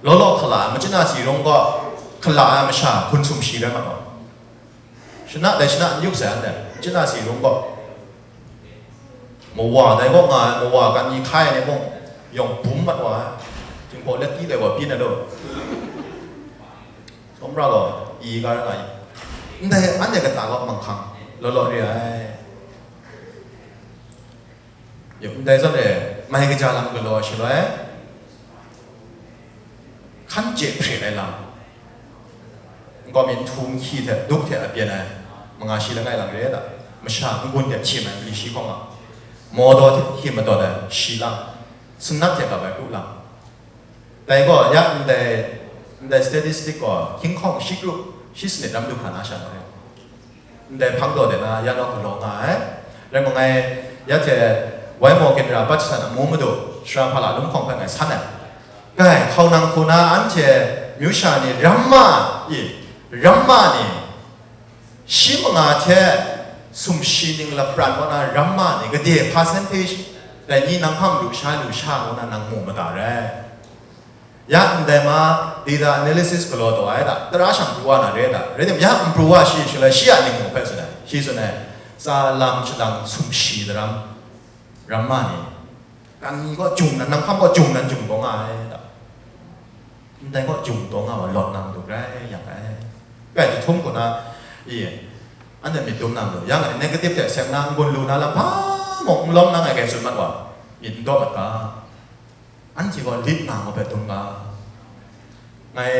law law hkala ai, machyin a si rung gaw hkala ai masha hpun sumshi rai mat ai. Shana dai shana n yup sai anhte, machyin a si rung gaw, mawa dai kaw nga ai, mawa kan ni hkai ai ni mung, yawng bum mat wa ai, Jinghpaw let ti dai gaw byin ai law. Sawmra gaw, i ga ra nga i. Ndai anhte kata kaw manghkang law law re ai. Yu, ndai zawn e, mai kaja lam galaw shaloi, hkan je hpre ai lam, nkau mi nhtu nhki hte dup hte a byen ai, manga shi langai lang re ai da, masha n-gun de htim ai mali shi hkawng a, mawdaw hte hkying madawt ai shi lang, sanat hte gap ai kru lang. Dai gaw, ya ndai, ndai statistic gaw, hkying hkawng shi kru, shi sanit ram du hkra na sha na re. Ndai hpang daw de na, ya nawng galaw nga ai. Rai ngai, ya hte, wai maw ginra bat shasan amu madu, shara hpa la lum hkawng hpe ngai san ai. Kai, hkau nang hku na anhte, myu sha ni, ramma i, ramma ni, shi manga hte, sumshi ning lapran kaw na ramma ni, gade percentage, dai ni nang hpang lu sha, lu sha ngu na nang mu mada rai. Ya ndai ma, data analysis galaw taw ai da, tara shang pru wa na re da, rai tim ya n pru wa shi, shaloi shi a ning mu hpe tsun ai, shi tsun ai, tsa lam shadang sumshi daram, ramma ni, kan ni gaw jung nan, nang hpang gaw jung nan jung taw nga ai da, ndai gaw jung taw nga wa lawt na matu grai yang ai. Bai jahtum hku na, i, anhte myit dum na matu, yang ai negative hte seng na n-gun lu na lam hpa mung n lawm na ngai kai tsun mat wa, myit n daw mat ga. Anhte gaw lit nga ngu hpe dum ga. Ngai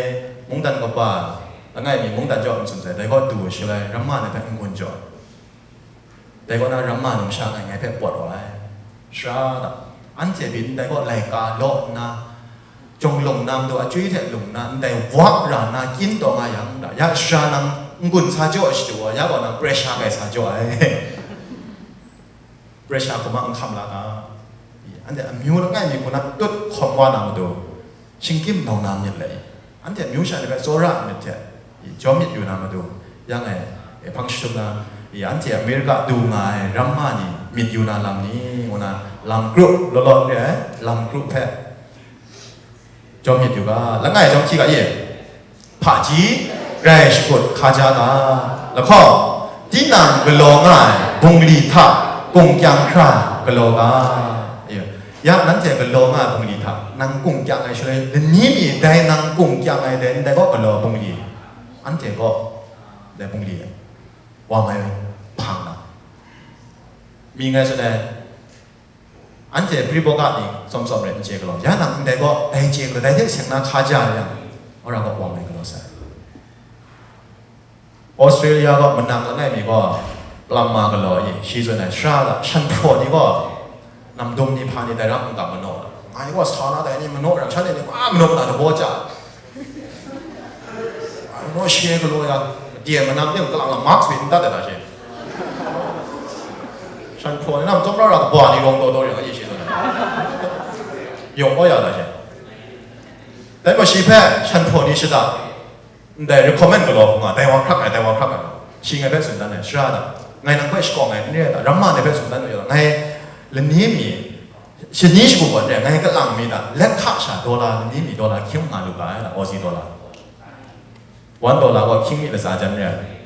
mungdan kaba, langai mi mungdan jaw n tsun sai, dai gaw du shaloi, ramma ni hpe n-gun jaw. Dai kaw na ramma numsha ngai, ngai hpe pawt wa ai. Sara da, anhte pyi ndai gaw laika law nna, jawng lung na matu achyoi hte lung nna, ndai wa ra nna, kyin taw nga yang da, ya sara nang n-gun sa jaw ai shadu wa, ya gaw nang pressure kai sa jaw ai. Pressure hkrum a n hkam la ga. Anhte amyu langai mi hku na tut hkawm wa na matu, shingkim nau na myit le. Anhte amyu sha ni hpe tsawra ai myit hte, jawm myit yu na matu, yang e, e hpang jahtum na, anhte America du nga ai ramma ni myit yu na lam ni, ngu na lam kru law law re ai, lam kru hpe jawm myit yu ga, langai jawm hti ga ye, hpaji rai shakut hkaja ga, lahkawng, tinang galaw nga ai bungli hta kungkyang hkra galaw ga. Ya, nanhte galaw nga ai bungli hta nang kungkyang ai shaloi, lani mi dai nang kungkyang ai dai ndai gaw galaw bungli, anhte gaw dai bungli wa mai hpang na, mi ngai tsun ai. Anhte Pre-Boga ni tsawm tsawm rai n chye galaw, ya nang ndai gaw, dai chye galaw, dai hte seng na hkaja yang, wora gaw wang ai galaw sai. Australia gaw manang langai mi gaw, plumber galaw i, shi zawn ai, sara la, shan hpraw ni gaw, namdum ni hpa ni dai ram n ga manaw, ngai gaw sa na dai ni manaw ram, shanhte ni, a, manaw na dabaw ja. Ai, naw she galaw ya, dye manam de, kalang la mask byin dat ai da she. Shan hpraw ni nam tsawm rau ra kaba ni rawng daw daw yang a ye she zawn ai. Yawng kaw ya da she. Dai gaw shi hpe shan hpraw ni shada, ndai recommend galaw hkung nga, dai wa hkrak ai, dai wa hkrak ai. Shi ngai hpe tsun dan ai, sara da. Ngai nang hpe shakawng ai n re ai da, ramma ni hpe tsun dan ai, ngai lani mi, shani shagu gaw n re ai, ngai kalang mi da, let hka sha dollar lani mi dollar hkying nga lu ga ai da, Aussie dollar. One dollar gaw hkying mi latsa jan re ai.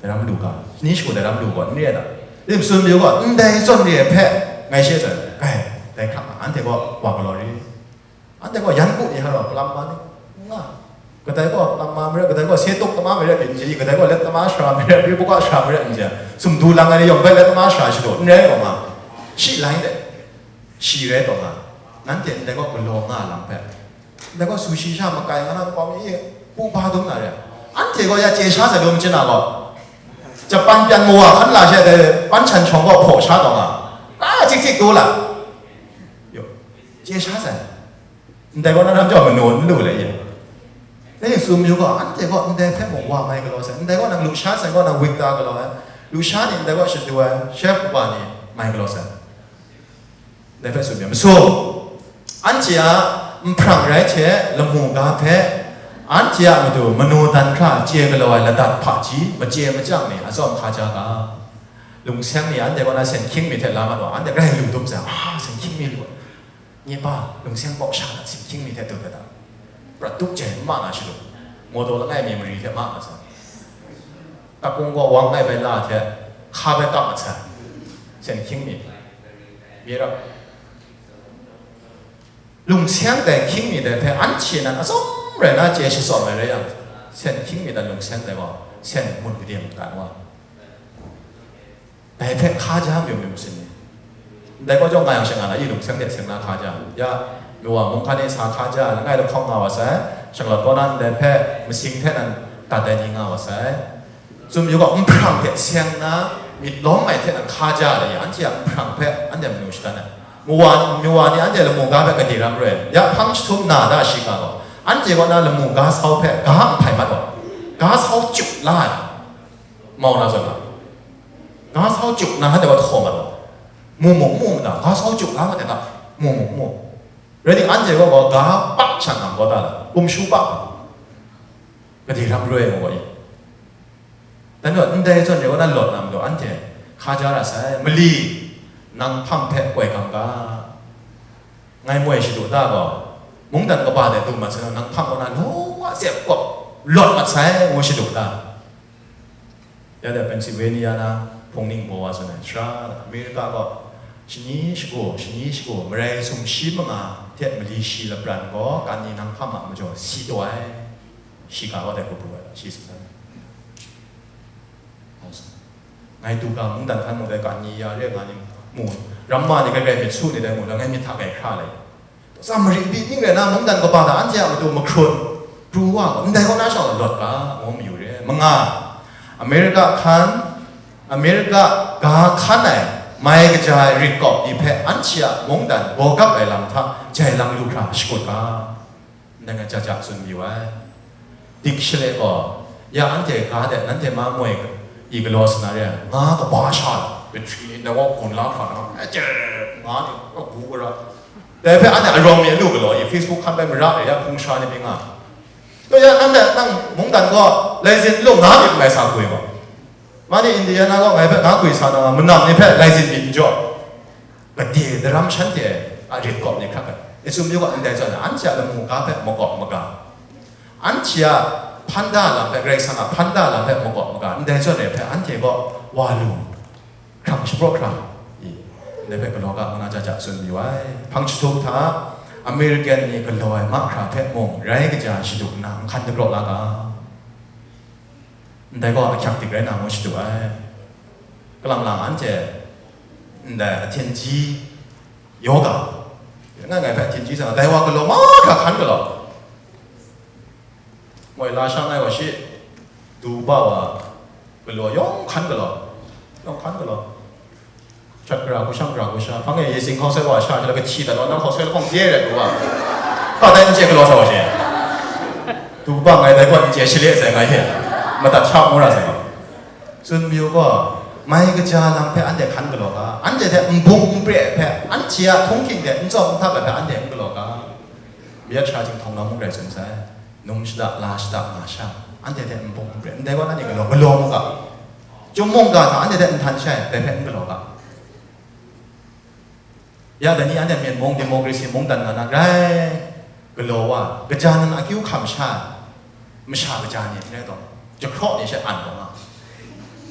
Dai ram lu ga, ni shu dai ram lu gaw n re ai da. Lim tsun mayu gaw, ndai zawn re ai hpe, ngai she zawn, ai, dai hkrak nga, anhte gaw wa galaw ri. Anhte gaw yan ku ni hkra gaw, plumber ni, nga. Kadai gaw plumber marai, kadai gaw se tuk tama marai, byin ji, kadai gaw let tama sara marai, ri buga sara marai, n ja. Sumdu lang ai ni yawng bai let tama sara shadu, n rai gaw nga. Shi lai de, shi rai taw nga. Nanhte ndai gaw galaw nga lam hpe. Ndai gaw sushi sha makai nga na nkau mi e, pu ba dum na re. Anhte gaw ya chye sha sai lu machin na gaw, Japan pyan mawa hkan la she dai pan chan shawng gaw hpaw sha taw nga, ka chik chik du la. Yo, chye sha sai. Ndai gaw na ram jaw manu n lu le ye. Dai ning tsun mayu gaw, anhte gaw ndai hpe mung wa mai galaw sai. Ndai gaw nang lusha sai gaw nang wik ta galaw ai. Lusha ni ndai gaw shadu ai, chef kaba ni mai galaw sai. Dai hpe tsun myit masum. Anhte a nhprang rai hte lamu ga hpe, anhte a matu manu dan hkra chye galaw ai ladat hpaji, machye machyang ni atsawm hkaja ga. Lungseng ni anhte kaw na sen hkying mi hte la mat wa, anhte grai lu dum sai, a, sen hkying mi lu ai. Nye pa, lungseng bawk sha na sen hkying mi hte dut ai ta? Prat tup jai n ma na shaluk, mawdaw langai mi mari hte ma mat sai. Takung gaw wang ngai bai la hte, hka bai kap mat sai. Sen hkying mi, mi rap. Lungseng dai hkying mi dai hpe anhte nan atsawm rai na chye shatsawm ai rai yang, sen hkying mi dan lungseng dai gaw, Seng mun kadim dan wa. Dai hpe hkaja mayu mayu sin ni. Ndai kaw jawng nga yang shangan a, i lung seng de seng na hkaja. Ya, mawa mung hkan e sa hkaja, langai lahkawng nga wa sai, shanglawt kaw na ndai hpe masing hte nan dat ai ni nga wa sai. Tsun yu gaw, nhprang hte seng na, myit lawm ai hte nan hkaja ai, anhte a nhprang hpe anhte manu shadan ai. Mawa, mawa ni anhte lamu ga hpe gade ram re ai. Ya hpang jahtum na da shi ga gaw, anhte kaw na lamu ga sau hpe ga nhpai mat wa, ga sau chyuk la ai. Mau na zawn na, ga sau chyuk na hta de wa htaw mat wa, mu mu mu mu da, ga sau chyuk na hta de ta, mu mu mu. Rai timung, anhte gaw gaw ga pak sha ngam gaw ta la, kum shu pak, gade ram roi ai gaw i. Dan gaw, ndai zawn de wa na lawt na majaw, anhte hkaja ra sai, mali, nang hpang hpe koi gam ga, ngai moi shadu ta gaw, mungdan kaba de du mat sai, nang hpang kaw na law wa zep gaw, lawt mat sai, ngu shadu ta. Ya de Pennsylvania na hpung ning baw wa tsun ai, sara America gaw shani shagu, shani shagu, marai sumshi manga hte mali shi lapran gaw, kan ni nang hkam a majaw si taw ai, shi ga wa dai hku pru ai, shi tsun ai. Ngai du ga mungdan hkan mung dai kan ni ya re nga ni mu, ramma ni grai grai myit su ni dai mu, dai ngai myit hta grai hkra lai. Samari byi ning rai na, mungdan kaba hta anhte a matu mahkrun pru wa, ndai kaw na sha lawt ga, ngu mayu re. Manga, America hkan, America ga hkan ai mai kaja ai rit kawp ni hpe anhte a mungdan gaw gap ai lam hta jai lang lu hkra shakut ga, ndai nga ja ja tsun mayu ai. Dik shale gaw, ya anhte ga de, nanhte ma moi i galaw sa na re ai, nga kaba sha la, battery ni ndai kaw gun la hkra na, nga ni, a gu gara, dai hpe anhte arawng mi a lu galaw i, Facebook hkan bai mara re ya, hpung sha ni myit nga. Kaw ya, nang de, nang mungdan gaw laizin lu nga myit mai sa gwi gaw. Ma ni Indiana gaw ngai hpe nga gwi sa na nga, manam ni hpe laizin myit n jaw. Gade daram shanhte a rit kawp ni hkrak ai. I tsun yu gaw, ndai zawn na, anhte a lamu ga hpe makawp maga, anhte a hpan da lam hpe, Karai Kasang a hpan da lam hpe makawp maga, ndai zawn re hpe anhte gaw wa lu. Hkrang shapraw hkrang, i, ndai hpe galaw ga, ngu na ja ja tsun mayu ai. Hpang jahtum hta, American ni galaw ai mahkra hpe mung rai kaja shadu nna, nhkan dagraw la ga, ndai gaw ahkyak dik rai na ngu shadu ai. Kalang lang anhte, ndai ahtinji yoga, ngai ngai hpe ahtinji sa, dai wa galaw mahkra hkan galaw. Moi la sha ngai wa shi, du ba wa galaw yawng hkan galaw, yawng hkan galaw. Shat gara hku shang gara hku sha, hpang e ye sing hkau sai wa sha, sha la kahti dat wa, nang hkau sai lahkawng de rai du wa. Hpa dai n chye galaw sa wa shi. Du ba ngai dai gaw n chye shale sai ngai he. Madat sha ngu ra sai gaw. Tsun mayu gaw, mai kaja lam hpe anhte hkan galaw ga, anhte hte nbung npre hpe, anhte a htunghking hte n tsawm n htak ai hpe anhte n galaw ga. Mayat sha jinghpawng lam mung rai tsun sai, num shada, la shada nga sha, anhte hte nbung npre, ndai wa na ni galaw, galaw mu ga, chyum mungga hta anhte hte nhtan shai, dai hpe n galaw ga. Ya, dai ni anhte Myen mung, democracy mungdan nga na rai galaw wa, kaja nan akyu hkam sha, masha kaja ni n rai taw, jahkraw ni she an taw nga,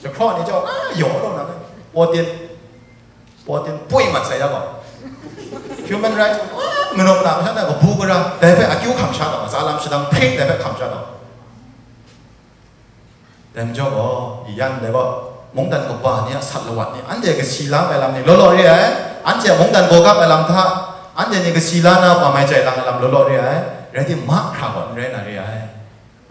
jahkraw ni chyawm a yaw law na, Putin, Putin pwi mat sai ya gaw, human rights, ah, manaw mara masha na kabu gara, dai hpe akyu hkam sha taw, tsa lam shadang hpring dai hpe hkam sha taw. Dai majaw gaw, i yan dai gaw, mungdan kaba ni a sat lawat ni, anhte kasi la ai lam ni law law re ai, anhte a mungdan gaw gap ai lam hta, anhte ni kasi la na, ba mai chye lang ai lam law law re ai, rai timung, mahkra gaw n rai na re ai.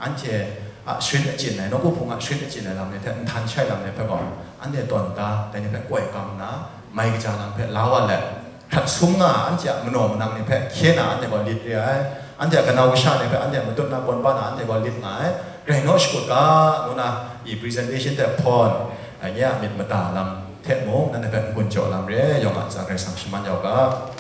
Anhte a sharin achyin ai, nawku hpung a sharin achyin ai lam ni hte, nhtan shai lam ni hpe gaw, anhte tawn da, dai ni hpe koi kam nna, mai kaja lam hpe la wa let, hkrat sum nga, anhte a manaw manang ni hpe hkye na anhte gaw lit re ai, anhte a kanau kasha ni hpe anhte a matut na kawn ba na anhte gaw lit nga ai, rai naw shakut ga, ngu na, i presentation hte hpawn, a, nye a myit mada lam hte mung, nanhte hpe n-gun jaw lam re, yawng a ntsa Karai Kasang shaman yau ga.